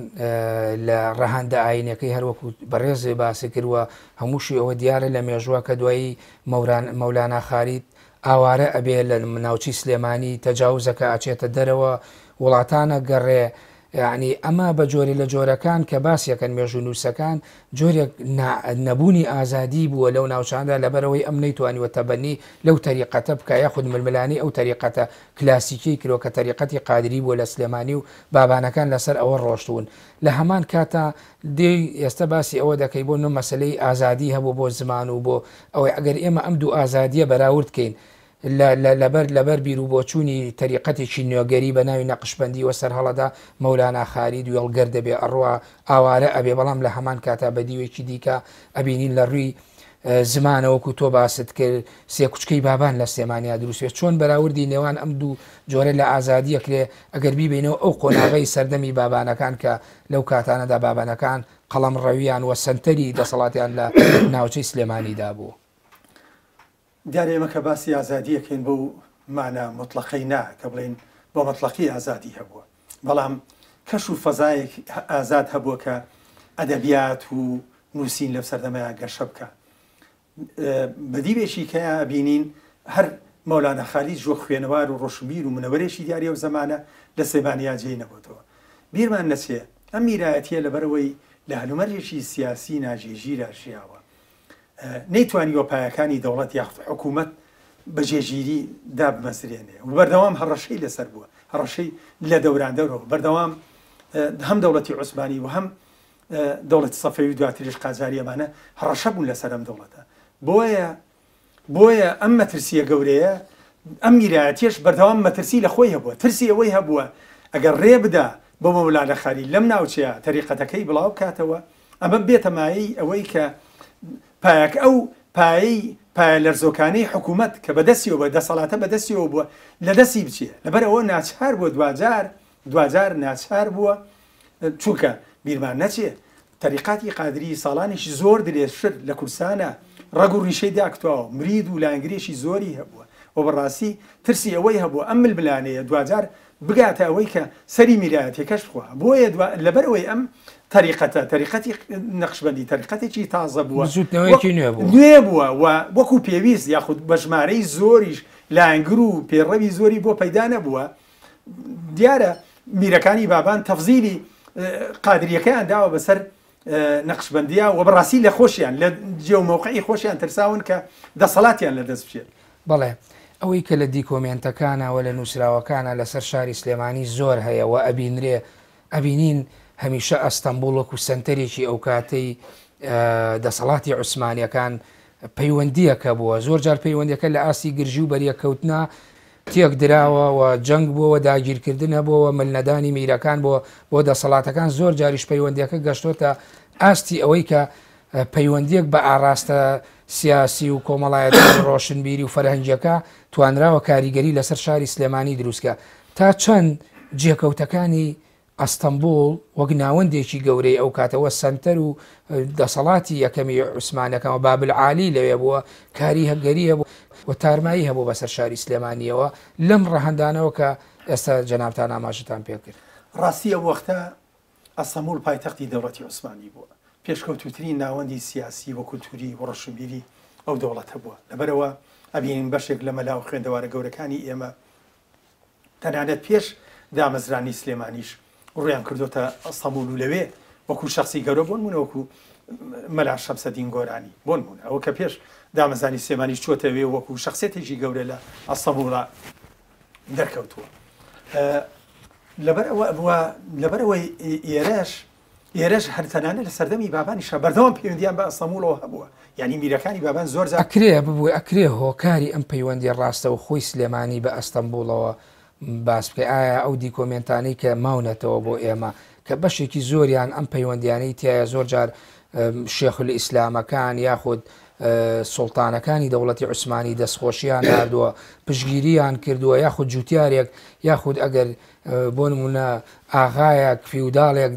لە ڕەهەندە ئایینەکەی هەر وەکوو بەڕێز باسی کرد و هەمووشی ئەوە دیارە لە مێژووە کە دوایی مەوران مەولانا خالید ئاوارە ئەبێ لە ناوچەی سلێمانی تەجاوزەکە ئەچێتە دەرەوە وڵاتانە گەڕێ. یەعنی ئەمە بە جۆرێ لە جۆرەکان کە باسیەکەن مێژوونووسەکان جۆرێک نەبوونی ئازادی بووە لەو ناوچانەدا لەبەرئەوەی ئەم نەیتوانیوە تەبەنی لەو تەریقەتە بکا یاخود ململانێی ئەو تەریقەتە کلاسیکیەی کردوە کە تەریقەتی قادری بووە لە سلێمانی و بابانەکان لەسەر ئەوە ڕۆشتوون لە هەمان کاتا دێی ئێستا باسی ئەوە دەکەی بۆ نمونە مەسەلەی ئازادی هەبوو بۆ زمان و بۆ ئەوەی ئەگەر ئێمە ئەم دوو ئازادیە بەراورد کەین لە لە لەبەر لەبەر بیروبۆچوونی تەریقەتێکی نوێگەری بە ناوی نەقشبەندی وە سەرهەڵەدا مەولانا خالید وێڵگەر دەبێ ئەڕوا ئاوارە ئەبێ بەڵام لە هەمان کاتا بە دیوێکی دیکە ئەبینین لە ڕووی زمانە وەکو تۆ باست کرد سێکوچکەی بابان لە سلێمانیا دروست بێ چۆن بەراوردی نێوان ئەم دوو جۆرە لە ئازادی ئەکرێ ئەگەر بیبەینەوە ئەو قۆناغەی سەردەمی بابانەکان کە لەو کاتانەدا بابانەکان قەڵەمڕەویان و سەنتەری دەسەڵاتیان لە ناوچەی سلێمانیدا بوو. دیارە ئێمە کە باسی ئازادی ئەکەین بەو مانا موتڵەقەی نا کە بڵێین بە مەتڵەقی ئازادی هەبووە، بەڵام کەش و فەزایەک ئازاد هەبووە کە ئەدەبیات و نووسین لەو سەردەمەیا گەشە بکا. بە دیوێکی کەیا ئەبینین هەر مەولانا خالید وەک خوێنەوار و ڕۆشنبیر و منەوەرێکی دیاری ئەو زەمانە لە سلێمانیا جێی نەبۆتەوە. بیرمان نەچێ ئەم میرایەتییە لەبەرئەوەی لە هەلومەرجێکی سیاسی ناجێگیرا ژیاوە، نەیتوانیوە پایەکانی دەوڵەت یاخود حکوومەت بە جێگیری دابمەزرێنێ و بەردەوام هەڕەشەی لەسەر بووە، هەڕەشەی لە دەوراندەورەوە بەردەوام هەم دەوڵەتی عوسمانی و هەم دەوڵەتی سەفەوی و دواتریش قاجاری ئەمانە هەڕەشە بوون لەسەر ئەم دەوڵەتە. بۆیە بۆیە ئەم مەترسییە گەورەیە ئەم میرایەتیەش بەردەوام مەترسی لە خۆی هەبووە، ترسی ئەوەی هەبووە ئەگەر ڕێ بدا بۆ مەولانا خالید لەم ناوچەیە تەریقەتەکەی بڵاو بکاتەوە، ئەمە بێتە مایەی ئەوەی کە پایەک ئەو پایەی پایە لەرزۆکانەی حکوومەت کە بەدەستیەوە بووە، دەسەڵاتە بەدەستیەوە بووە لە دەستی بچێ. لەبەر ئەوە ناچار بووە دواجار دواجار ناچار بووە چونکە بیرمان نەچێ تەریقاتی قادری ساڵانێکی زۆر درێژتر لە کوردستانا ڕەگ و ڕیشەی داکوتاوە، مرید و لایەنگرێکی زۆری هەبووە و بەڕاستی ترسی ئەوەی هەبووە ئەم ململانێیە دواجار بگاتە ئەوەی کە سەری میرایەتیەکەش بخوا بۆیە دوا لەبەر ئەوەی ئەم تەریقەتە تەریقەتی نەقشبەندی تەریقەتێکی تازە بووە بزووتنەوەیەکی نوێ بووە نوێ بووە و وەکو پێویست یاخود بە ژمارەی زۆریش لایەنگر و پێڕەوی زۆری بۆ پەیدا نەبووە دیارە میرەکانی بابان تەفزیلی قادریەکەیان داوە بەسەر نەقشبەندیا و بەڕاستی لە خۆشیان لە جێ و مەوقعی خۆشیان ترساون کە دەسەڵاتیان لە دەست بچێت. بەڵێ ئەوەی کە لە دیکۆمێنتەکانا و لە نووسراوەکانا لەسەر شاری سلێمانی زۆر هەیە و ئەبینرێ، ئەبینین هەمیشە ئەستەنبوڵ وەکو سەنتەرێکی ئەوکاتەی دەسەڵاتی عوسمانیەکان پەیوەندیەک هەبووە، زۆر جار پەیوەندیەکە لە ئاستی گرژی و بەریەککەوتنا تێک دراوە و جەنگ بووە و داگیرکردن هەبووە و ملنەدانی میرەکان بۆ بۆ دەسەڵاتەکان، زۆر جاریش پەیوەندیەکە گەشتۆتە ئاستی ئەوەی کە پەیوەندیەک بە ئاڕاستە سیاسی و کۆمەڵایەتی و ڕۆشنبیری و فەرهەنگیەکە توانراوە کاریگەری لەسەر شاری سلێمانی دروستکە تا چەند جێکەوتەکانی ئەستەنبوڵ وەک ناوەندێکی گەورەی ئەو کاتە وە سەنتەر و دەسەڵاتی یەکەمی عوسمانەکان و بابل عالی لەوێ بووە کاریگەری هەبوو و تارمایی هەبوو بەسەر شاری سلێمانیەوە لەم ڕەهەندانەوە کە ئێستا جەنابتان ئاماژەتان پێکرد. ڕاستی ئەو وەختە ئەستەنبوڵ پایتەختی دەوڵەتی عوسمانی بووە، پێشکەوتووترین ناوەندی سیاسی و کولتووری و ڕۆشنبیری ئەو دەوڵەتە بووە، لەبەرئەوە ئەبینین بەشێک لە مەلا و خوێندەوارە گەورەکانی ئێمە تەنانەت پێش دامەزرانی سلێمانیش ڕوویان کردۆتە ئەستەموڵ و لەوێ وەکو شەخسی گەورە بۆ نموونە وەکو مەلا شەمسەدین گۆرانی بۆ نموونە ئەوە کە پێش دامەزانی سلێمانیش چۆتە وێ وەکو شەخسێتێکی گەورە لە ئەستەموڵا دەرکەوتووە لەبەر ئەوە لەبەرئەوەی ئێرەش ئێرەش هەر تەنانەت لە سەردەمی بابانیشا بەردەوام پەیوەندیان بە ئەستەموڵەوە هەبووە، یانی میرەکانی بابان زۆر جار. ئەکرێ ببوو ئەکرێ هۆکاری ئەم پەیوەندیە ڕاستەوخۆی سلێمانی بە ئەستەمبوڵەوە باس بکەی ئایا ئەو دیکۆمێنتانەی کە ماونەتەوە بۆ ئێمە کە بەشێکی زۆریان ئەم پەیوەندیانەی تیایە زۆر جار شێخولئیسلامەکان یاخود سوڵتانەکانی دەوڵەتی عوسمانی دەستخۆشیان ناردووە پشتگیریان کردووە یاخود جوتیارێک یاخود ئەگەر بۆ نموونە ئاغایەک، فیوداڵێک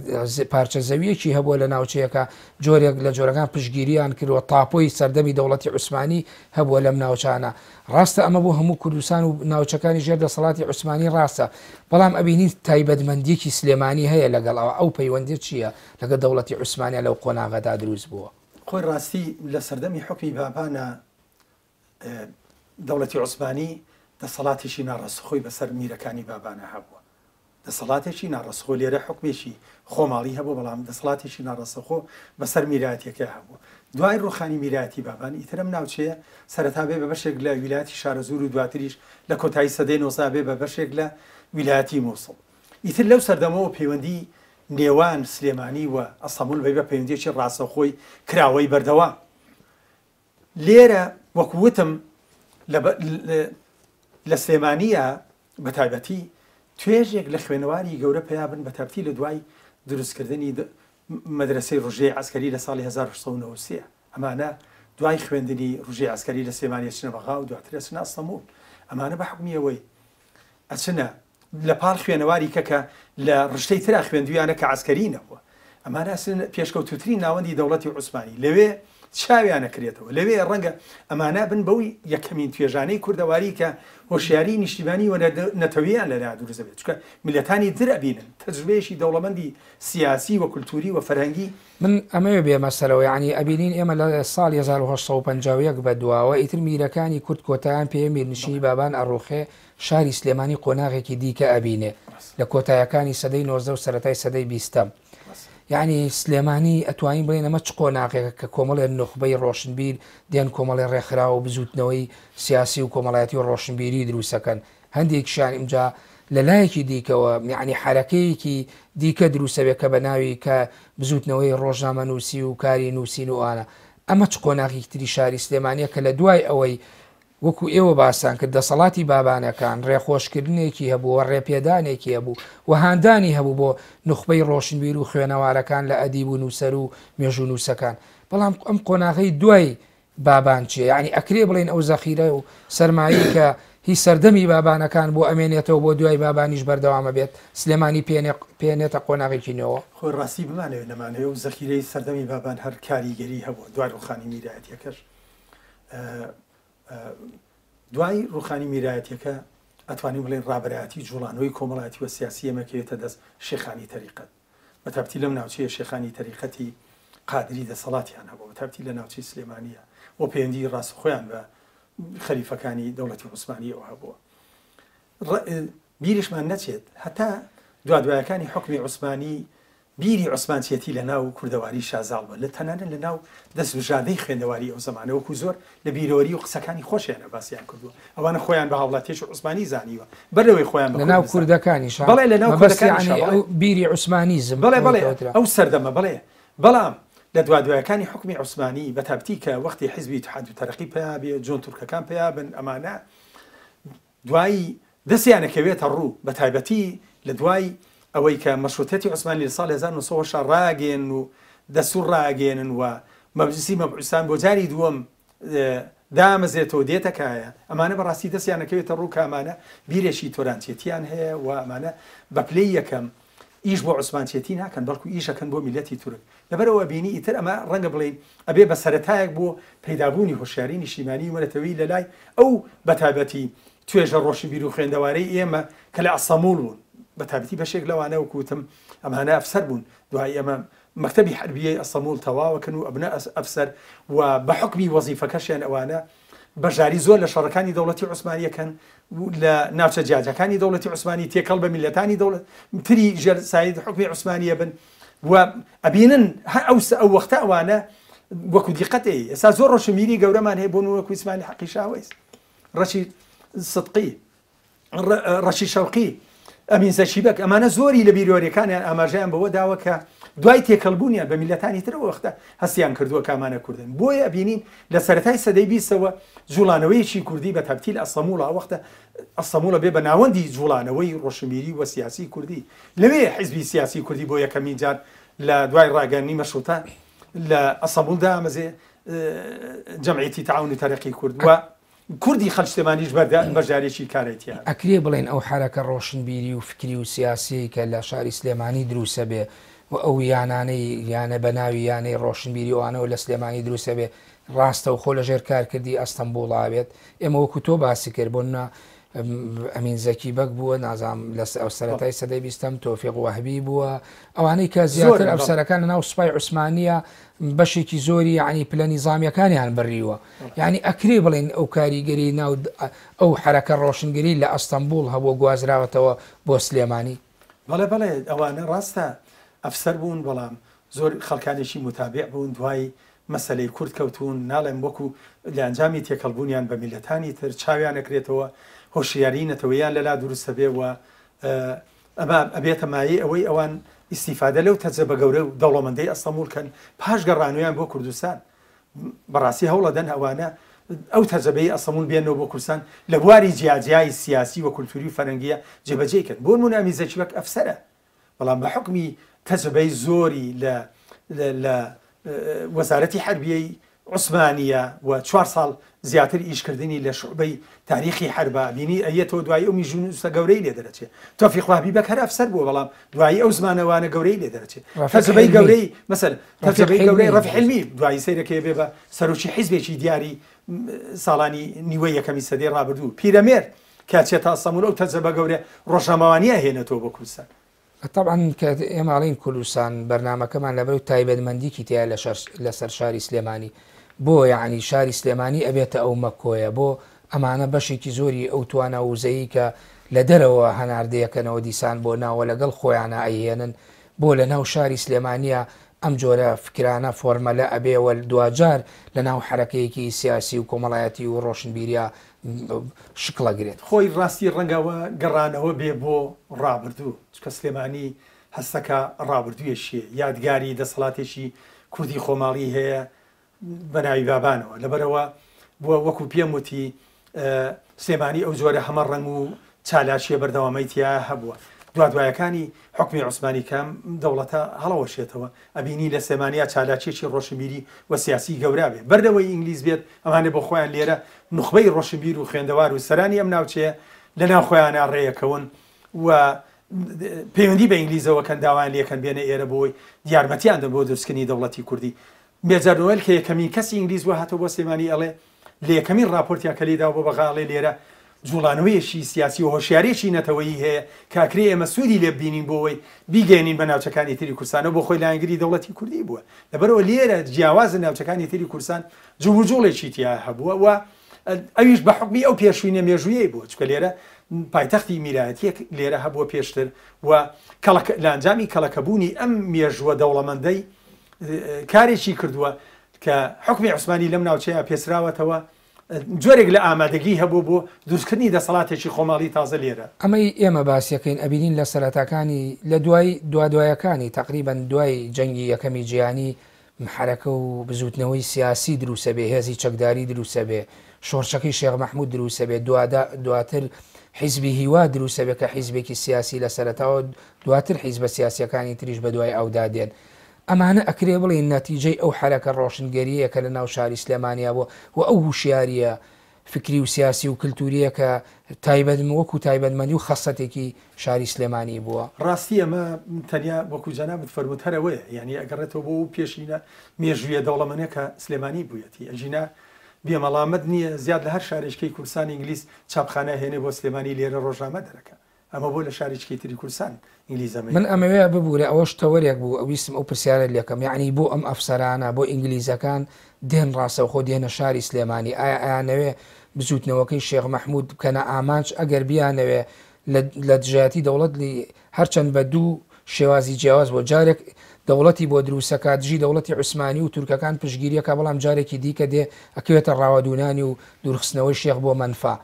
پارچە زەوییەکی هەبووە لە ناوچەیەکا، جۆرێک لە جۆرەکان پشتگیرییان کردووە، تاپۆی سەردەمی دەوڵەتی عوسمانی هەبووە لەم ناوچانە. ڕاستە ئەمە بۆ هەموو کوردستان و ناوچەکانی ژێر دەسەڵاتی عوسمانی ڕاستە، بەڵام ئەبینین تایبەتمەندییەکی سلێمانی هەیە لەگەڵ ئەوە، ئەو پەیوەندییە چییە لەگەڵ دەوڵەتی عوسمانیا لەو قۆناغەدا دروست بووە؟ خۆی ڕاستی لە سەردەمی حوکمی بابانا دەوڵەتی عوسمانی دەسەڵاتێکی ناڕاستەخۆی بەسەر میرەکانی بابانا هەبووە. دەسەڵاتێکی ناڕاستەخۆ لێرە حوکمێکی خۆماڵی هەبوو، بەڵام دەسەڵاتێکی ناڕاستەخۆ بەسەر میرایەتیەکەیا هەبوو. دوای ڕووخانی میرایەتی بابان، ئیتر ئەم ناوچەیە سەرەتا بێ بە بەشێک لە ویلایەتی شارەزوور و دواتریش لە کۆتایی سەدەی 19 بێ بە بەشێک لە ویلایەتی مووسڵ. ئیتر لەو سەردەمەوە پەیوەندی نێوان سلێمانی و ئەستەنبوڵ بێ بە پەیوەندیەکی ڕاستەوخۆی کراوەی بەردەوام. لێرە وەکو وتم لە سلێمانییە بە تایبەتی توێژێک لە خوێنەواری گەورە پەیا بن بە تایبەتی لە دوای دروستکردنی مەدرەسەی ڕوژیەی عەسکەری لە ساڵی 1893. ئەمانە دوای خوێندنی ڕوژیەی عەسکەری لە سلێمانی ئەچنە بەغا و دواتر ئەچنە ئەستەموڵ. ئەمانە بە حوکمی ئەوەی ئەچنە لە پاڵ خوێنەواری کە کە لە ڕشتەی ترا خوێندویانە کە عەسکەری نەبووە. ئەمانە ئەچنە پێشکەوتووترین ناوەندی دەوڵەتی عوسمانی. لەوێ چاویان ئەکرێتەوە. لەوێ ڕەنگە ئەمانە بن بەو یەکەمین توێژانەی کوردەواری کە هۆشیاری نیشتیمانی و نەتەوییان لەلا دروست دەبێت. چونکە میللەتانی تر ئەبینن تەجروبەیەکی دەوڵەمەندی سیاسی و کولتووری و فەرهەنگی. من ئەمەوێ بێمە سەرەوە، یەعنی ئەبینین ئێمە لە ساڵی 1851 بە دواوە ئیتر میرەکانی کورد کۆتایان پێیە، میرنشینی بابان ئەڕوخێ، شاری سلێمانی قۆناغێکی دیکە ئەبینێ لە کۆتایەکانی سەدەی 19 و سەرەتای سەدەی بیستەم. یەعنی سلێمانی ئەتوانین بڵێین ئەمە چ قۆناغێکە کە کۆمەڵێ نوخبەی ڕۆشنبیر دێن کۆمەڵێ ڕێکخراو و بزووتنەوەی سیاسی و کۆمەڵایەتی و ڕۆشنبیری دروستەکەن، هەندێکیشیان ئمجا لە لایەکی دیکەوە یەعنی حەرەکەیەکی دیکە دروستەبێ کە بە ناوی کە بزووتنەوەی ڕۆژنامەنووسی و کاری نووسین و ئەوانە. ئەمە چ قۆناغێکی تری شاری سلێمانیە کە لە دوای ئەوەی وەکو ئێوە باستان کرد دەسەڵاتی بابانەکان ڕێخۆشکردنێکی هەبوو و ڕێپێدانێکی هەبوو و هاندانی هەبوو بۆ نوخبەی ڕۆشنبیر و خوێنەوارەکان لە ئەدیب و نووسەر و مێژوونووسەکان بەڵام ئەم قۆناغەی دوای بابان چیە؟ یانی ئەکرێ بڵێین ئەو زەخیرە و سەرمایەی کە هی سەردەمی بابانەکان بۆ ئەمێنێتەوە بۆ دوای بابانیش بەردەوام ئەبێت سلێمانی پێنێتە قۆناغێکی نوێوە؟ خۆی ڕاستی بمانەوێ نەمانەوێ ئەو زەخیرەی سەردەمی بابان هەر کاریگەری هەبووە دوای ڕووخانی میرایەتیەکەش دوای ڕووخانی میرایەتیەکە ئەتوانین بڵێین ڕابەرایەتی جوڵانەوەی کۆمەڵایەتی و سیاسی ئێمە کەوێتە دەست شێخانی تەریقەت. بەتایبەتی لەم ناوچەیە شێخانی تەریقەتی قادری دەسەڵاتیان هەبوو، بەتایبەتی لە ناوچەی سلێمانییە و پەیوەندیی ڕاستەوخۆیان بە خەلیفەکانی دەوڵەتی عوسمانییەوە هەبووە. بیریشمان نەچێت هەتا دوادوایەکانی حوکمی عوسمانی بیری عوسمانچێتی لە ناو کوردەواریشا زاڵ بووە، لە تەنانەت لە ناو دەستبژاردەی خوێندەواری ئەو زەمانە وەکوو زۆر لە بیرەوەری و قسەکانی خۆشیانا باسیان کردووە، ئەوانە خۆیان بە هاوڵاتیەکی عوسمانی زانیوە بەر لەوەی خۆیان بە لە ناو کورد بزانن. کوردەکانیشا بەڵێ لە ناو مەبەست کوردەکانیشا یەعنی بەڵێ. ئەو بیری عوسمانیزم بەڵێ ئەوەی بەڵێ کە وترا. ئەو سەردەمە بەڵێ، بەڵام لە دوادوایەکانی حوکمی عوسمانی بە تایبەتی کە وەختی حیزبی ئیتحاد و تەرەقی پەیا بێ، جۆن تورکەکان پەیا بن، ئەمانە دوایی دەستیان ئەکەوێتە ڕوو، بە تایبەتی لە دوای ئەوەی کە مەشروتیەتی عوسمانی لە ساڵی 1980 ڕاگەیەنن و دەستوور ڕاگەیەنن و مەجلیسی مەبعوسان بۆ جاری دووەم دامەزرێتەوە دێتە کایە، ئەمانە بە ڕاستی دەستیان ئەکەوێتە ڕوو کە ئەمانە بیرێکی تۆرانچێتیان هەیە و ئەمانە بە پلەی یەکەم ئیش بۆ عوسمانچێتی ناکەن بەڵکو ئیش ئەکەن بۆ میللەتی تورک. لەبەرئەوە ئەبینی ئیتر ئەمە ڕەنگە بڵێین ئەبێ بە سەرەتایەک بۆ پەیدابوونی هۆشیاری نیشتیمانی و نەتەوەیی لەلای ئەو بەتایبەتی توێژە ڕۆشنبیر و خوێندەوارەی ئێمە کە لە ئەستەموڵ بوون بەتایبەتی بەشێک لەوانە وەکو وتم ئەمانە ئەفسەر بوون دوای ئەمە مەکتەبی حەربیەی ئەستەموڵ تەواوەکەن و ئەبنە ئەفسەر و بە حوکمی وەزیفەکەشیان ئەوانە بەشداری زۆر لە شەڕەکانی دەوڵەتی عوسمانی ئەکەن و لە ناوچە جیاجیاکانی دەوڵەتی عوسمانی تێکەڵ بە میللەتانی دەوڵەت تری ژێر سایەی حوکمی عوسمانی ئەبن و ئەبینن هەر ئەو ئەو وەختە ئەوانە وەکو دیقەت ئەی ئێستا زۆر ڕۆشنبیری گەورەمان هەیە بۆ نموونە وەکو ئیسماعیل حەقی شاوەیس ڕەشید سدقی ڕەشید شەوقی، ئەمین زەکی بەگ، ئەمانە زۆری لە بیرۆریەکانیان ئاماژەیان بەوە داوە کە دوای تێکەڵبوونیان بە میللەتانی تر ئەو وەختە هەستیان کردووە کە ئەمانە کوردن. بۆیە ئەبینین لە سەرەتای سەدەی بیستەوە جوڵانەوەیەکی کوردی بە تایبەتی لە ئەستەموڵ ئەو وەختە ئەستەموڵ ئەبێ بە ناوەندی جوڵانەوەی ڕۆشنبیری و سیاسی کوردی. لەوێ حیزبی سیاسی کوردی بۆ یەکەمین جار لە دوای ڕاگەیاندنی مەشروتە لە ئەستەموڵ دامەزێ، جەمعیەتی تەعاون و تەرەقی کورد و کوردی خەلک سلێمانیش بەشداریی کارای تیا هەبێ. ئەکرێ بڵێین ئەو حەرەکە ڕۆشنبیری و فکری و سیاسیەی کە لە شاری سلێمانی دروسەبێ و ئەو یانانەی یانە بە ناوی یانەی ڕۆشنبیری ئەوانەوە لە سلێمانی دروسەبێ ڕاستەوخۆ لە ژێر کارکردی ئەستەنبوڵا بێت؟ ئێمە وەکو تۆ باسی کرد بۆ نمونە ئەمین زەکی بەگ بووە نازانم لە سەرەتای سەدەی بیستەم تۆفیق وەهبی بووە ئەوانەی کە زیاتر ئەفسەرەکان لە ناو سوپای عوسمانیە بەشێکی زۆری یعنی پلە نیزامیەکانیان بڕیوە یعنی ئەکرێ بڵێن ئەو کاریگەری ناو ئەو حرەکە ڕۆشنگری لە ئەستەنبوڵ هەبووە گوازراوەتەوە بۆ سلێمانی. بەڵێ بەڵێ ئەوانە ڕاستە ئەفسەر بوون بەڵام زۆر خەڵکانێکی موتابع بوون دوای مەسەلەی کورد کەوتوون ناڵێم وەکو لە ئەنجامی تێکەڵ بوونیان بە میللەتانی تر چاویان ئەکرێتەوە هۆشیاری نەتەوەیان لەلا دروست ئەبێ و ئەمە ئەبێتە مایەی ئەوەی ئەوان ئیستیفادە لەو تەجرەبە گەورە و دەوڵەمەندەی ئەستەموڵ کەن پاش گەڕانەوەیان بۆ کوردستان بەڕاستی هەوڵەدەن ئەوانە ئەو تەجرەبەی ئەستەموڵ بێنەوە بۆ کوردستان لە بواری جیاجیای سیاسی و کولتوری و فەرەنگیە جێبەجێی کەن بۆ نمونە ئەمیر زەکی بەگ ئەفسەرە بەڵام بە حوکمی تەجربەی زۆری لە لە وەزارەتی حەربیەی عوسمانیە و چوار ساڵ زیاتر ئیشکردنی لە شوعبەی تاریخی حەربا بینی ئەیەتەوە دوایی ئەو میژوونووسە گەورەی لێ دەرەچێ. تۆفیق وەهبی بەگ هەر ئەفسەر بووە بەڵام دوایی ئەو زمانەوانە گەورەی لێ دەرەچێ. تەجربەی گەورەی مەسەل تەجربەی گەورەی ڕەفیق حیلمی دوایی سەیرەکەی بێ بە سەرۆکی حیزبێکی دیاری ساڵانی نیوەی یەکەمی سەدەی ڕابردوو. پیرەمێرد کە ئەچێتە ئەستەموڵ ئەو تەجربە گەورە ڕۆژنامەوانیە ئەهێنێتەوە بۆ کوردستان. تەبعەن کە ئێمە ئەڵێین کوردستان بەرنامەکەمان لەبەر تایبەتمەندیکی تیا لەسەر شاری سلێمانی بۆ یەعنی شاری سلێمانی ئەبێتە ئەو مەکۆیە بۆ ئەمانە بەشێکی زۆری ئەو توانا و وزەی کە لە دەرەوە هەناردەیەکەنەوە دیسان بۆ ناوە لەگەڵ خۆیانە ئەیهێنن بۆ لە ناو شاری سلێمانیە ئەم جۆرە فکرانە فۆرمەلە ئەبێ و دواجار لە ناو حەرەکەیەکی سیاسی و کۆمەڵایەتی و ڕۆشنبیریا شکڵەگرێت. خۆی ڕاستی ڕەنگە ئەوە گەڕانەوە بێ بۆ ڕابردوو، چونکە سلێمانی هەستەکە ڕابردوویەکی هەیە، یادگاری دەسەڵاتێکی کوردی خۆماڵی هەیە بە ناوی بابانەوە، لەبەرئەوە بووە وەکو پێم وتی سلێمانی ئەو جۆرە هەمە ڕەنگ و چالاکییە بەردەوامەی تیا هەبووە. دوادوایەکانی حوکمی عوسمانی کە ئەم دەوڵەتە هەڵەوەشێتەوە، ئەبینی لە سلێمانیا چالاکییەکی ڕۆشنبیری و سیاسی گەورا بێ. بەر لەوەی ئینگلیز بێت، ئەمانە بۆ خۆیان لێرە نوخبەی ڕۆشنبیر و خوێندەوار و سەرانی ئەم ناوچەیە لە ناو خۆیانا ڕێیەکەون و پەیوەندی بە ئینگلیزەوە کەن، داوایان لێکەن بێنە ئێرە بۆی یارمەتیان دەن بۆ دروستکردنی دەوڵەتی کوردی. مێجەر نۆێل کە یەکەمین کەسی ئینگلیز بووە هاتەوە بۆ سلێمانی ئەڵێ لە یەکەمین ڕاپۆرتیا کە لێی داوە بۆ بەغا ئەڵێ لێرە جوڵانەوەیەکی سیاسی و هۆشیاریەکی نەتەوەیی هەیە کە ئەکرێ ئێمە سوودی لێ ببینین بۆ ئەوەی بیگەیەنین بە ناوچەکانی تری کوردستان ئەو بۆ خۆی لایەنگری دەوڵەتی کوردی بووە لەبەرئەوە لێرە جیاواز لە ناوچەکانی تری کوردستان جموجوڵێکی تیا هەبووە و ئەویش بە حوکمی ئەو پێشینە مێژوویەی بووە چونکە لێرە پایتەختی میرایەتیەک لێرە هەبووە پێشتر و کەڵەکە لە ئەنجامی کەڵەکەبوونی ئەم مێژووە دەوڵەمەندەی کارێکی کردووە کە حوکمی عوسمانی لەم ناوچەیە پێچراوەتەوە، جۆرێک لە ئامادەگی هەبوو بۆ دروستکردنی دەسەڵاتێکی خۆماڵی تازە لێرە. ئەمەی ئێمە باسیەکەین ئەبینین لە سەرەتاکانی لە دوای دوادوایەکانی تەقریبەن دوای جەنگی یەکەمی جیهانی حەرەکە و بزوتنەوەی سیاسی دروسەبێ هێزی چەکداری دروسەبێ شۆرشەکەی شێخ مەحمود دروسەبێ دوادا دواتر حیزبی هیوا دروسەبێ کە حیزبێکی سیاسی لە سەرەتاوە دواتر حیزبە سیاسیەکانی تریش بەدوای ئەودا دێن ئەمانە ئەکرێ بڵێین نەتیجەی ئەو حەرەکە ڕۆشنگەرییەیە کە لە ناو شاری سلێمانیا بووە و ئەو هوشیارییە فکری و سیاسی و کلتورییە کە تایبەت وەکو تایبەتمەندی و خەسەتێکی شاری سلێمانی بووە. ڕاستی ئەمە تەنیا وەکو جەنابت فەرمووت هەر ئەوەیە، یانی ئەگەڕێتەوە بۆ ئەو پێشینە مێژوویە دەوڵەمەنە کە سلێمانی بوویەتی، ئەگینا بێ مەڵامەت نییە زیاد لە هەر شارێکیکەی کوردستان ئینگلیز چاپخانە ئەهێنێ بۆ سلێمانی لێرە ڕۆژنامە دەرەکا. ئەمە بۆ لە شارێکی تری کوردستان ئینگلیز ئەمەی من ئەمەوێ ببورە ئەوەش تەوەرێک بوو ویستم ئەو پرسیارەت لێکەم یەعنی بۆ ئەم ئەفسەرانە بۆ ئینگلیزەکان دێن ڕاستەوخۆ دێنە شاری سلێمانی ئایا ئەیانەوێ بزوتنەوەکەی شێخ مەحمود بکەنە ئامانج ئەگەر بیانەوێ لە لە دژایەتی دەوڵەت لی هەرچەند بە دوو شێوازی جیاواز بۆ جارێک دەوڵەتی بۆ دروسەکا دژی دەوڵەتی عوسمانی و تورکەکان پشتگیریەکا بەڵام جارێکی دیکە دێ ئەکەوێتە ڕاوەدوونانی و دوورخستنەوەی شێخ بۆ مەنفا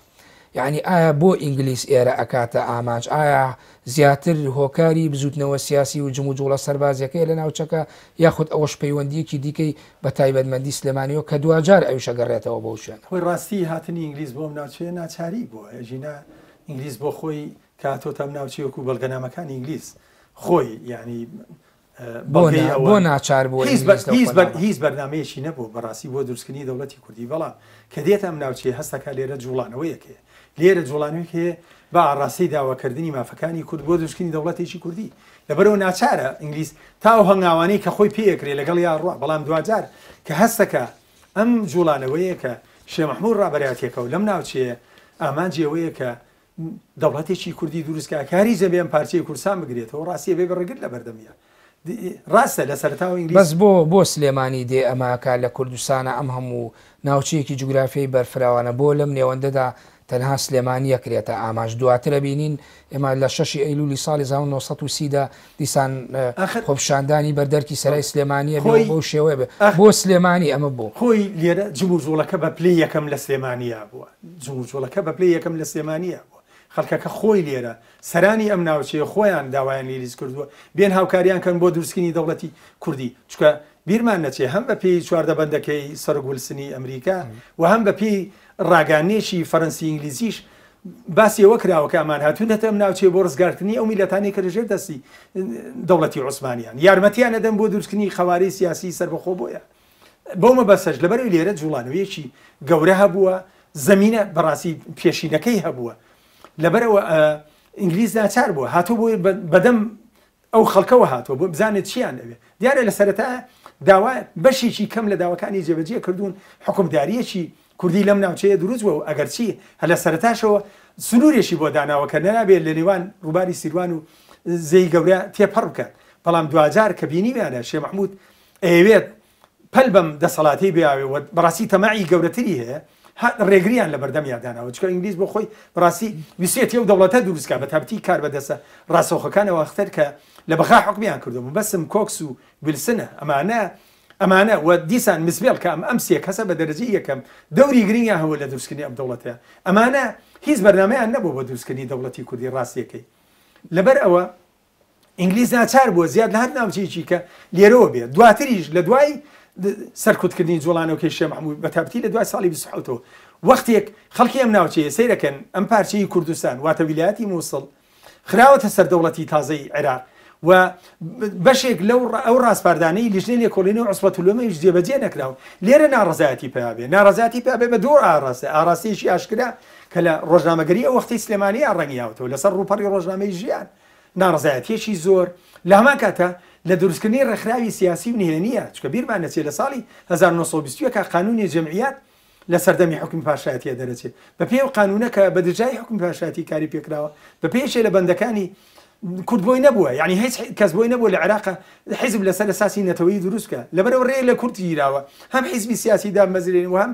یەعنی ئایا بۆ ئینگلیز ئێرە ئەکاتە ئامانج؟ ئایا زیاتر هۆکاری بزوتنەوە سیاسی و جموجوڵە سەربازیەکەیە لە ناوچەکە یاخود ئەوەش پەیوەندیەکی دیکەی بە تایبەتمەندی سلێمانیەوە کە دواجار ئەویش ئەگەڕێتەوە بەو شوێنە؟ خۆی ڕاستی هاتنی ئینگلیز بۆ ئەم ناوچەیە ناچاری بووە، ئەگینا ئینگلیز بۆ خۆی کە هاتۆتە ئەم ناوچەیە وەکوو بەڵگەنامەکانی ئینگلیز خۆی یەعنی بەڵگەی ئەوە بۆ ناچار بووە ئینگلیز لەو قۆناغە؟ هیچ بەرنامەیەکی نەبوو بەڕاستی بۆ دروستکردنی دەوڵەتی کوردی، بەڵام کە دێتە ئەم ناوچەیە هەست دەکات لێرە جوڵانەوەیەک هەیە، لێرە جوڵانەوەیەک هەیە بە ئاڕاستەی داواکردنی مافەکانی کورد بۆ دروستکردنی دەوڵەتێکی کوردی، لەبەرئەوە ناچارە ئینگلیز تا ئەو هەنگاوانەی کە خۆی پێ ئەکرێ لەگەڵیا ڕوا، بەڵام دواجار کە هەست دەکات ئەم جوڵانەوەیە کە شێخ مەحمود ڕابەرایەتیەکەو لەم ناوچەیە ئامانجی ئەوەیە کە دەوڵەتێکی کوردی دروست کا کە هەریش دەبێ ئەم پارچەی کوردستان بگرێتەوە ڕاستیە بێ بە ڕێگر لە بەردەمیا ڕاستە لە سەرەتاوە ئینگلیز بەس بۆ بۆ سلێمانی دێ ئەمە ئەکا لە کوردستانا ئەم هەموو ناوچەیەکی جوگرافیای بەرفراوانە بۆ لەم نێوەندەدا تەنها سلێمانی ئەکرێتە ئامانج دواتر ئەبینین ئێمە لە شەشی ئەیلولی ساڵی 1930 دا دیسان ئاخر خۆپیشاندانی بەردەرکی سەرای سلێمانیە بێ خۆی بەو شێوەیە بێ ئاخ بۆ سلێمانی ئەمە بۆ؟ خۆی لێرە جموجوڵەکە بە پلەی یەکەم لە سلێمانیا بووە جموجوڵەکە بە پلەی یەکەم لە سلێمانیا بووە خەڵکەکە خۆی لێرە سەرانی ئەم ناوچەیە خۆیان داوایان لە ئینگلیز کردووە بێن هاوکاریان کەن بۆ دروستکردنی دەوڵەتی کوردی چونکە بیرمان نەچێ هەم بە پێی 14 بەندەکەی سەرۆک ولسنی ئەمریکا و هەم بە پێی ڕاگەیاندنێکی فەرەنسی ئینگلیزیش باسی ئەوە کراوە کە ئەمان هاتوونەتە ئەم ناوچەیە بۆ ڕزگارکردنی ئەو میللەتانەی کە لەژێر دەستی دەوڵەتی عوسمانیان یارمەتیان ئەدەن بۆ دروستکردنی قەوارەی سیاسی سەربەخۆ بۆیان بەو مەبەستەش لەبەرئەوەی لێرە جوڵانەوەیەکی گەورە هەبووە زەمینە بەڕاستی پێشینەکەی هەبووە لەبەرئەوە ئینگلیز ناچار بووە هاتووە بۆی بەدەم ئەو خەڵکەوە هاتووە بۆ بزانێت چیان دەوێت. دیارە لە سەرەتا داوا بەشێکی کەم لە داواکانی جێبەجێ کردوون، حوکمدارییەکی کوردی لەم ناوچەیە دروست بووە و ئەگەرچی هەر لە سەرەتاشەوە سنوورێکی بۆ داناوە کە نابێت لە نێوان ڕووباری سیروان و زێی گەورە تێپەڕ بکات، بەڵام دواجار کە بینیویانە شێ مەحموود ئەیەوێت پەل بەم دەسەڵاتەی بیاوێ و بەڕاستی تەماعی گەورەتری هەیە ڕێگریان لە بەردەمیا داناوە چونکە ئینگلیز بۆ خۆی بەڕاستی ویستێتی ئەو دەوڵەتە دروست کا بەتابەتی کاربەدەستە ڕاستەوخۆکان ئەوەختەر کە لە بەغا حوکمیان کردووە مەبەستم کۆکس و ویلسنە ئەمانە ئەمانە و دیسان مسبێڵ کە ئەم ئەم سێ کەسە بە دەرەجەی یەکەم دەوری گرنگیان هەبووە لە دروستکردنی ئەم دەوڵەتەیە ئەمانە هیچ بەرنامەیان نەبووە بۆ دروستکردنی دەوڵەتی کوردی ڕاستیەکەی لەبەر ئەوە ئینگلیز ناچار بووە زیاد لە هەر ناوچەیەکی کە لێرەوە بێت، دواتریش لە دوای سەرکوتکردنی جوڵانەوەکەی شێخ مەحموود بە تایبەتی لە دوای ساڵی 27 ەوە وەختێک خەڵکی ئەم ناوچەیە سەیرەکەن ئەم پارچەی کوردستان واتە ویلایەتی مووسڵ خراوەتە سەر دەوڵەتی تازەی عێراق و بەشێک لەو ئەو ڕاسپاردانەی لیژنەی لێکۆڵینەوەی عوسبەتولومەیش جێبەجێ نەکراوە لێرە ناڕەزایەتی پەیا بێ ناڕەزایەتی پەیا بێ بە دوو ئاڕاستە ئاڕاستەیەکی ئاشکرا کە لە ڕۆژنامەگەری ئەو وەختەی سلێمانییە ڕەنگیاوەتەوە لەسەر ڕووپەڕی ڕۆژنامەی ژیان ناڕەزایەتییەکی زۆر، لە هەمان کاتدا لە دروستکردنی ڕێکخراوی سیاسی و نهێنییە، چونکە بیرمان نەچێت لە ساڵی 1921 قانونی جەمعیات لە سەردەمی حوکمی پاشایەتییە دەرەچێت، بە پێی ئەو قانونە کە بە درێژایی حوکمی پاشایەتی کاری پێکراوە، بە پێی یەکێ لە بەندەکانی کورد بۆی نەبووە، یانی هیچ کەس بۆی نەبووە لە عێراق حیزب لەسەر ئەساسی نەتەوەیی دروست بکات، لەبەرئەوە ڕێ لە کورد گیراوە هەم حیزبی سیاسی دابمەزرێنێ و هەم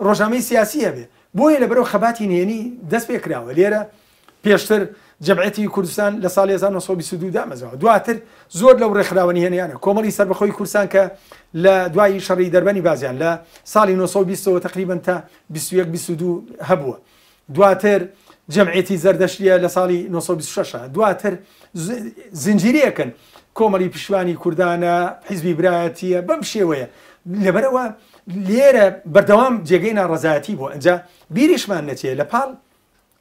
ڕۆژنامەی سیاسی هەبێ، بۆیە لەبەرئەوە خەباتی نهێنی دەست پێکراوە لێرە. پێشتر جەمعیەتی کوردستان لە ساڵی 1922 دامەزراوە، دواتر زۆر لەو ڕێکخراوە نهێنیانە، کۆمەڵی سەربەخۆی کوردستان کە لە دوای شەڕی دەربەنی بازیان لە ساڵی 920 ەوە تەقریبەن تا 21 22 هەبووە، دواتر جەمعیەتی زەردەشتیە لە ساڵی 926 دواتر زنجیرەیەکن کۆمەڵی پشتیوانی کوردانە، حیزبی برایەتیە، بەم شێوەیە لەبەرئەوە لێرە بەردەوام جێگەی ناڕەزایەتی بووە، ئینجا بیریشمان نەچێ لە پاڵ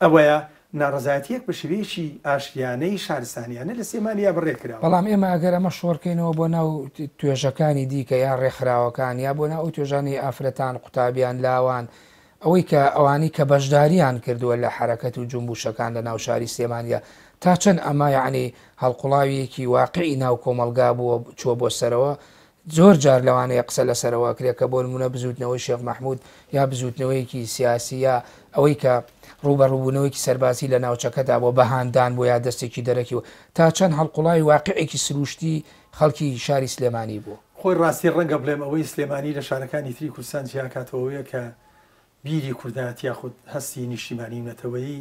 ئەوەیە ناڕەزایەتییەک بە شێوەیەکی ئاشتیانەی شارستانیانە لە سلێمانیا بەڕێ کراوە. بەڵام ئێمە ئەگەر ئەمە شۆڕکەینەوە بۆ ناو توێژەکانی دیکە یا ڕێکخراوەکان یا بۆ ناو ئەو توێژانەی ئافرەتان، قوتابیان، لاوان، ئەوەی کە ئەوانەی کە بەشداریان کردووە لە حەرەکەت و جونبوشەکان لە ناو شاری سلێمانیا تا چەند ئەمە یەعنی هەڵقوڵاویەکی واقعی ناو کۆمەڵگا بووە چووە بۆ سەرەوە زۆر جار لەوانەیە قسە لەسەرەوە ئەکرێ کە بۆ نموونە بزووتنەوەی شێخ مەحموود یا بزووتنەوەیەکی سیاسی یا ئەوەی کە ڕووبەڕووبوونەوەیەکی سەربازی لە ناوچەکەدا بووە بە هاندان بووە یا دەستێکی دەرەکی و تا چەند هەڵقوڵاوی واقیعێکی سرووشتی خەڵکی شاری سلێمانی بووە. خۆی ڕاستی ڕەنگە بڵێم ئەوەی سلێمانی لە شارەکانی تری کوردستان جیاکاتەوە ئەوەیە کە بیری کوردایەتی یاخود هەستی نیشتیمانی و نەتەوەیی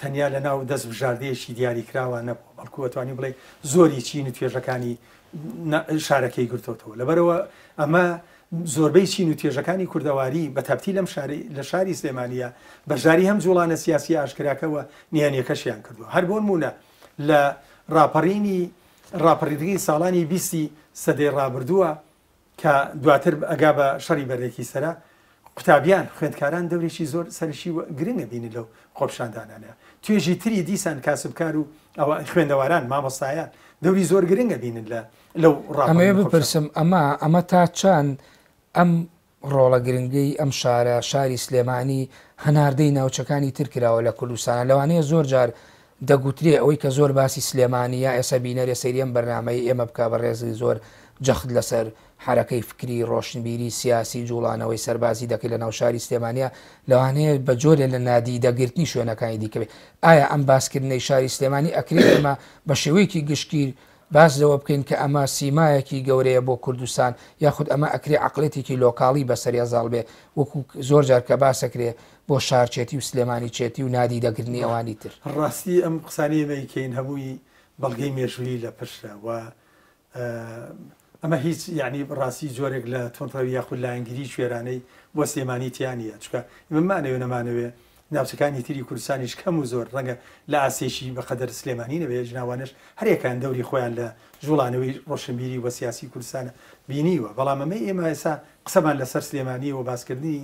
تەنیا لە ناو دەست بژاردەیەکی دیاریکراوە نەبووە، بەڵکو ئەتوانی بڵێی زۆری چین و توێژەکانی شارەکەی گرتۆتەوە. لەبەرئەوە ئەمە زۆربەی چین و توێژەکانی کوردەواری بە تایبەتی لەم شاری لە شاری سلێمانییە بەشداری هەم جوڵانە سیاسییە ئاشکراکە و نهێنییەکەشیان کردووە. هەر بۆ نموونە لە ڕاپەڕینی ڕاپەڕینی ساڵانی بیستی سەدەی ڕابردووە کە دواتر ئەگا بە شەڕی بەردەکی سەرا، قوتابیان، خوێندکاران دەورێکی زۆر سەرەکی و گرنگ ئەبینن لەو خۆپیشاندانانە. توێژی تری دیسان کاسبکار و ئەوە خوێندەواران، مامۆستایان دەوری زۆر گرنگ ئەبینن لە لەو ئەمەوێ ڕاپەڕین و خۆپیشاندان. بپرسم ئەمە ئەمە تا چەند ئەم ڕۆڵە گرنگەی ئەم شارە، شاری سلێمانی، هەناردەی ناوچەکانی تر کراوە لە کوردستانا، لەوانەیە زۆر جار دەگوترێ ئەوەی کە زۆر باسی سلێمانی یا ئێستا بینەرێ سەیری ئەم بەرنامەی ئێمە بکا بەڕێزی زۆر جەخت لەسەر حەرەکەی فکری، ڕۆشنبیری، سیاسی، جوڵانەوەی سەربازی دەکەی لە ناو شاری سلێمانیا لەوانەیە بە جۆرێ لە نادیدە گرتنی شوێنەکانی دیکە بێ. ئایا ئەم باسکردنەی شاری سلێمانی ئەکرێ ئێمە بە شێوەیەکی گشتگیر باس لەوە بکەین کە ئەمە سیمایەکی گەورەیە بۆ کوردستان یاخود ئەمە ئەکرێ عەقڵێتێکی لۆکاڵی بەسەریا زاڵ بێ وەکو زۆر جار کە باسەکرێ بۆ شارچێتی و سلێمانیچێتی و نادیدەگرتنی ئەوانی تر. ڕاستی ئەم قسانەی ئێمە ئەیکەین هەمووی بەڵگەی مێژوویی لە پشتە و ئەمە هیچ یەعنی ڕاستی جۆرێک لە توندڕەوی یاخود لایەنگری کوێرانەی بۆ سلێمانی تیا نییە چونکە ئێمە بمانەوێ نەمانەوێ ناوچەکانی تری کوردستانیش کەم و زۆر ڕەنگە لە ئاستێکی بە قەدەر سلێمانی نەبێ ژناوانەش هەریەکەیان دەوری خۆیان لە جوڵانەوەی ڕۆشنبیری و سیاسی کوردستانە بینیوە بەڵام ئەمەی ئێمە ئێستا قسەمان لەسەر سلێمانی و باسکردنی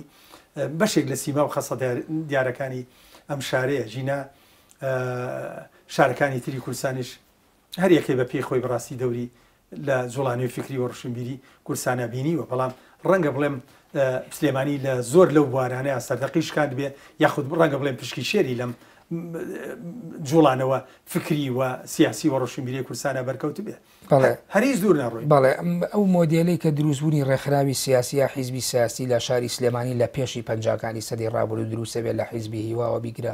بەشێک لە سیما و خەسڵەتە دیارەکانی ئەم شارەیە ژینا شارەکانی تری کوردستانیش هەر یەکەی بە پێی خۆی بەڕاستی دەوری لە جوڵانەوەی فیکری و ڕۆشنبیری کوردستانا بینیوە، بەڵام ڕەنگە بڵێم سلێمانی لە زۆر لەو بوارانەیا سەردەقی شکاندبێ یاخود ڕەنگە بڵێم پشکی شێری لەم جوڵانەوە فکری و سیاسی و ڕۆشنبیری کوردستانا بەرکەوتبێ. بەڵێ. هەر هیچ دوور نەڕۆین. بەڵێ ئەو مۆدێلەی کە دروستبوونی ڕێکخراوی سیاسی یا حیزبی سیاسی لە شاری سلێمانی لە پێشی پەنجاکانی سەدەی ڕابردوو دروستەبێ لە حیزبی هیواوە بیگرە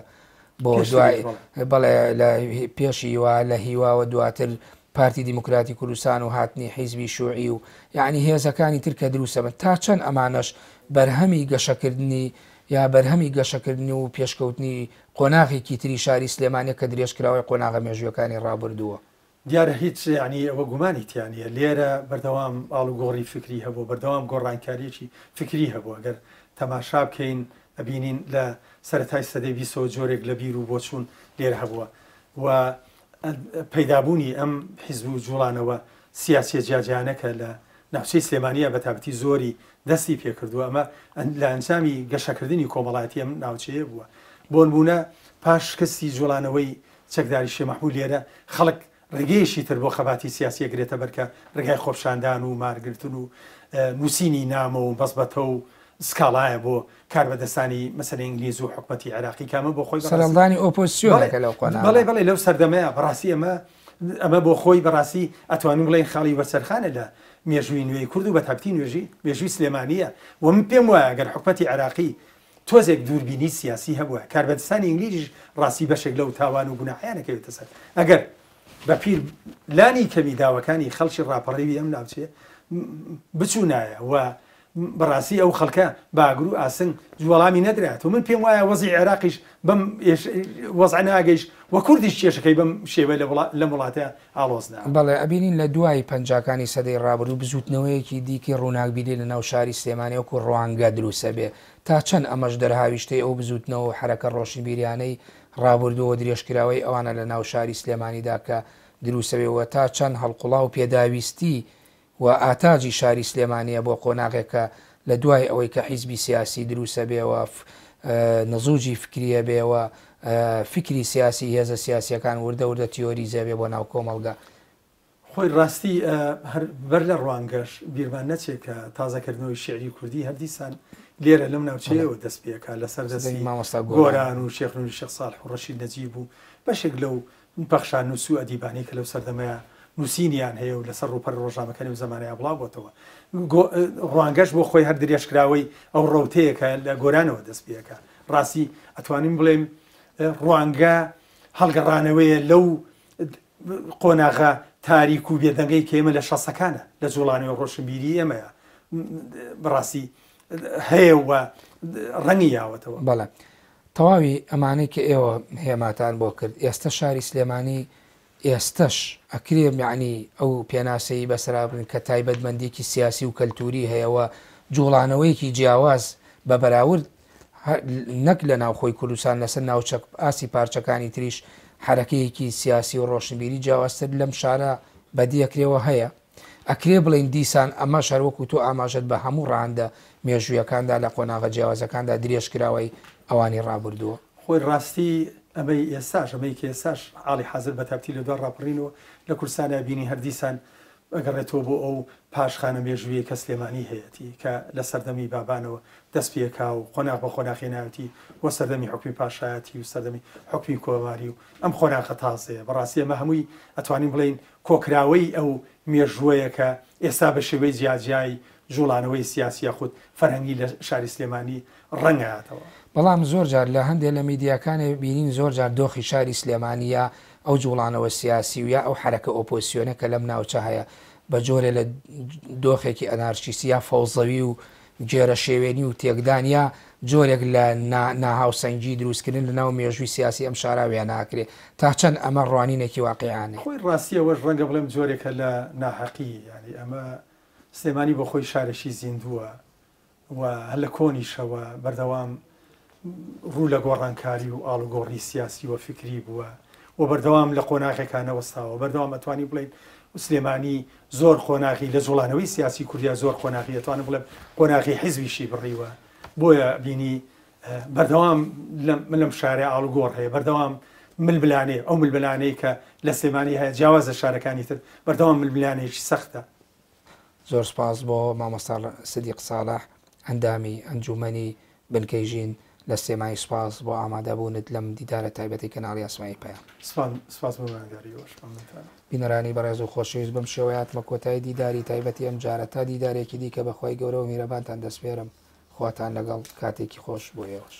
بۆ دوای بەڵێ لە پێشی هیوا لە هیواوە دواتر پارتی دیموکراتی کوردستان و هاتنی حیزبی شوعی و یعنی هێزەکانی تر کە دروستە بن تا چەند ئەمانەش بەرهەمی گەشەکردنی یا بەرهەمی گەشەکردنی و پێشکەوتنی قۆناغێکی تری شاری سلێمانیە کە درێژکراوەی قۆناغە مێژوویەکانی ڕابردووە. دیارە هیچ یانی ئەوە گومانی تیا نییە لێرە بەردەوام ئاڵوگۆڕی فکری هەبووە، بەردەوام گۆڕانکارییەکی فکری هەبووە، گەر تەماشا بکەین ئەبینین لە سەرەتای سەدەی بیستەوە جۆرێک لە بیر و بۆچوون لێرە هەبووە و پەیدابوونی ئەم حیزب و جوڵانەوە سیاسیە جیاجیانە کە لە ناوچەی سلێمانیە بەتابەتی زۆری دەستی پێکردووە ئەمە لە ئەنجامی گەشەکردنی کۆمەڵایەتی ئەم ناوچەیە بووە بۆنموونە پاش شکستی جوڵانەوەی چەکداری شێ مەحموو لێرە خەڵک ڕێگەیەکی تر بۆ خەباتی سیاسی ئەگرێتە بەر کە ڕێگای خۆپشاندان و مارگرتن و نووسینی نامە و مەزبەتە و سکاڵایە بۆ کاربەدەستانی مەسەلەن ئینگلیز و حکومەتی عێراقی کە ئەمە بۆ خۆی بەڕاستی سەرهەڵدانی ئۆپۆزسیۆنێکە لەو قۆناغە. بەڵێ بەڵێ لەو سەردەمەیە بەڕاستی ئەمە ئەمە بۆ خۆی بەڕاستی ئەتوانین بڵێین خاڵی وەرچەرخانە لە مێژووی نوێی کورد و بەتابتی نوێژی مێژووی سلێمانییە و من پێم وایە گەر حکومەتی عێراقی تۆزێک دووربینی سیاسی هەبوایە، کاربەدەستانی ئینگلیزیش ڕاستی بەشێک لەو تاوان و گوناحەیان ئەکەوێتە سەر. ئەگەر بە پیر لانی کەمی داواکانی خەڵکی ڕاپەڕیوی ئەم ناوچەیە بچوونایە و بەڕاستی ئەو خەڵکە بە ئاگر و ئاسن وەڵامی نەدرایەتەوە. من پێم وایە وەزعی عێراقیش بەم وەزعە ناگەیشت و کوردیش کێشەکەی بەم شێوە لەم وڵاتە ئاڵۆز نا. بەڵێ ئەبینین لە دوای پەنجاکانی سەدەی ڕابردوو بزووتنەوەیەکی دیکەی ڕووناکبیری لە ناو شاری سلێمانی وەکوو ڕوانگە دروستەبێ تا چەند ئەمەش دەرهاویشتەی ئەو بزووتنەوە و حەرەکە ڕۆشنبیریانەی ڕابوردووە و درێژکراوەی ئەوانە لە ناو شاری سلێمانیدا کە دروستەبێ و تا چەند هەڵقوڵاو و پێداویستی و ئاتاجی شاری سلێمانیە بۆ قۆناغێک کە لە دوای ئەوەی کە حیزبی سیاسی دروستەبێ و نزوجی فکریە بێ و فیکری سیاسی هێزە سیاسیەکان وردە وردە تیۆریزە بێ بۆ ناو کۆمەڵگە. خۆی ڕاستی هەر بەر لە ڕوانگەش بیرمان نەچێ کە تازەکردنەوەی شیعری کوردی هەر دیسان لێرە لەم ناوچەیەوە دەست پێکا لەسەر دەستی مامۆستا گۆران و شێخ نوری شێخ ساڵح و ڕەشید نەجیب و بەشێک لەو پەخشان نووس و ئەدیبانەی کە لەو سەردەمەیە نووسینیان هەیە و لەسەر ڕووپەر ڕۆژنامەکانی ئەو زەمانەیە بڵاو بۆتەوە. ڕوانگەش بۆ خۆی هەر درێژکراوەی ئەو ڕەوتەیە کە لە گۆرانەوە دەست پێکا. ڕاستی ئەتوانین بڵێین ڕوانگە هەڵگەڕانەوەیە لەو قۆناغە تاریک و بێدەنگەی کە ئێمە لە شەستەکانە لە جوڵانەوەی ڕۆشنبیری ئێمەیە بەڕاستی هەیە و ڕەنگی یاوەتەوە. بەڵێ تەواوی ئەمانەی کە ئێوە هێماتان بۆ کرد ئێستە شاری سلێمانی ئێستەش ئەکرێ یەعنی ئەو پێناسەی بەسەرا بکەن کە تایبەتمەندیەکی سیاسی و کەلتوری هەیە و جوڵانەوەیەکی جیاواز بە بەراورد نەک لە ناوخۆی کوردستان لەسەر ناوچە ئاستی پارچەکانی تریش حەرەکەیەکی سیاسی و ڕۆشنبیری جیاوازتر لەم شارە بەدیەکرێەوە هەیە ئەکرێ بڵێین دیسان ئەمەش هەر وەکو تۆ ئاماژەت بە هەموو ڕەهەندە مێژوویەکاندا لە قۆناغە جیاوازەکاندا درێژکراوەی ئەوانی ڕابردووە. خۆی ڕاستی ئەمەی ئێستاش ئەمەی کە ئێستاش حاڵی حازر بە تابتی لە دوای ڕاپەڕینەوە لە کوردستانا بینی هەر دیسان ئەگەڕێتەوە بۆ ئەو پاشخانە مێژوویەی کە سلێمانی هەیەتی کە لە سەردەمی بابانەوە دەست پێکا و قۆناغ بە قۆناغ هێناوێتی بۆ سەردەمی حوکمی پاشایەتی و سەردەمی حوکمی کۆماری و ئەم قۆناغە تازەیە بەڕاستی ئەمە هەمووی ئەتوانین بڵێین کۆکراوەی ئەو مێژووەیە کە ئێستا بە شێوەی جیاجیای جوڵانەوەی سیاسی یاخود فەرهەنگی لە شاری سلێمانی ڕەنگەیاتەوە. بەڵام زۆر جار لە هەندێ لە میدیاکانێ بینین زۆر جار دۆخی شاری سلێمانی یا ئەو جوڵانەوە سیاسی و یا ئەو حەرەکە ئۆپۆزسیۆنە کە لەم ناوچە هەیە بە جۆرێ لە دۆخێکی ئەنارشیستی یا فەوزەوی و گێرەشێوێنی و تێکدان یا جۆرێک لە ناهاوسەنگی دروستکردن لە ناو مێژووی سیاسی ئەم شارا وێناکرێ تا چەند ئەمە ڕوانینێکی واقیعانەیە؟ خۆی ڕاستی ئەوەش ڕەنگە بڵێم جۆرێکە لە ناحەقی یانی ئەمە سلێمانی بۆ خۆی شارێکی زیندووە و هەر لە کۆنیشەوە بەردەوام ڕوو لە گۆڕانکاری و ئاڵوگۆڕی سیاسی و فیکری بووە و بەردەوام لە قۆناغێکا نەوەستاوە، بەردەوام ئەتوانی بڵێین سلێمانی زۆر قۆناغی لە جوڵانەوەی سیاسی کوردیا زۆر قۆناغی ئەتوانم بڵێم قۆناغی حیزبیشی بڕیوە، بۆیە بینی بەردەوام لەم شارە ئاڵوگۆڕ هەیە، بەردەوام ململانێ، ئەو ململانێی کە لە سلێمانی هەیە جیاواز لە شارەکانی تر، بەردەوام ململانێیەکی سەختە. زۆر سوپاس بۆ مامۆستا سدیق ساڵح ئەندامی ئەنجوومەنی بنکەی ژین لە سلێمانی سوپاس بۆ ئامادەبوونت لەم دیدارە تایبەتەی کەناڵی ئاسمانی پەیام. سوپاس بۆ میوانداری ئێوەش مەمنونتانم. بینەرانی بەڕێز و خۆشەویست بەم شێوەیە هاتمە کۆتایی دیداری تایبەتی ئەم جارە تا دیدارێکی دیکە بە خوای گەورە و میرەبانتان دەسپێرم خواتان لەگەڵ کاتێکی خۆش بۆ ئێوەش.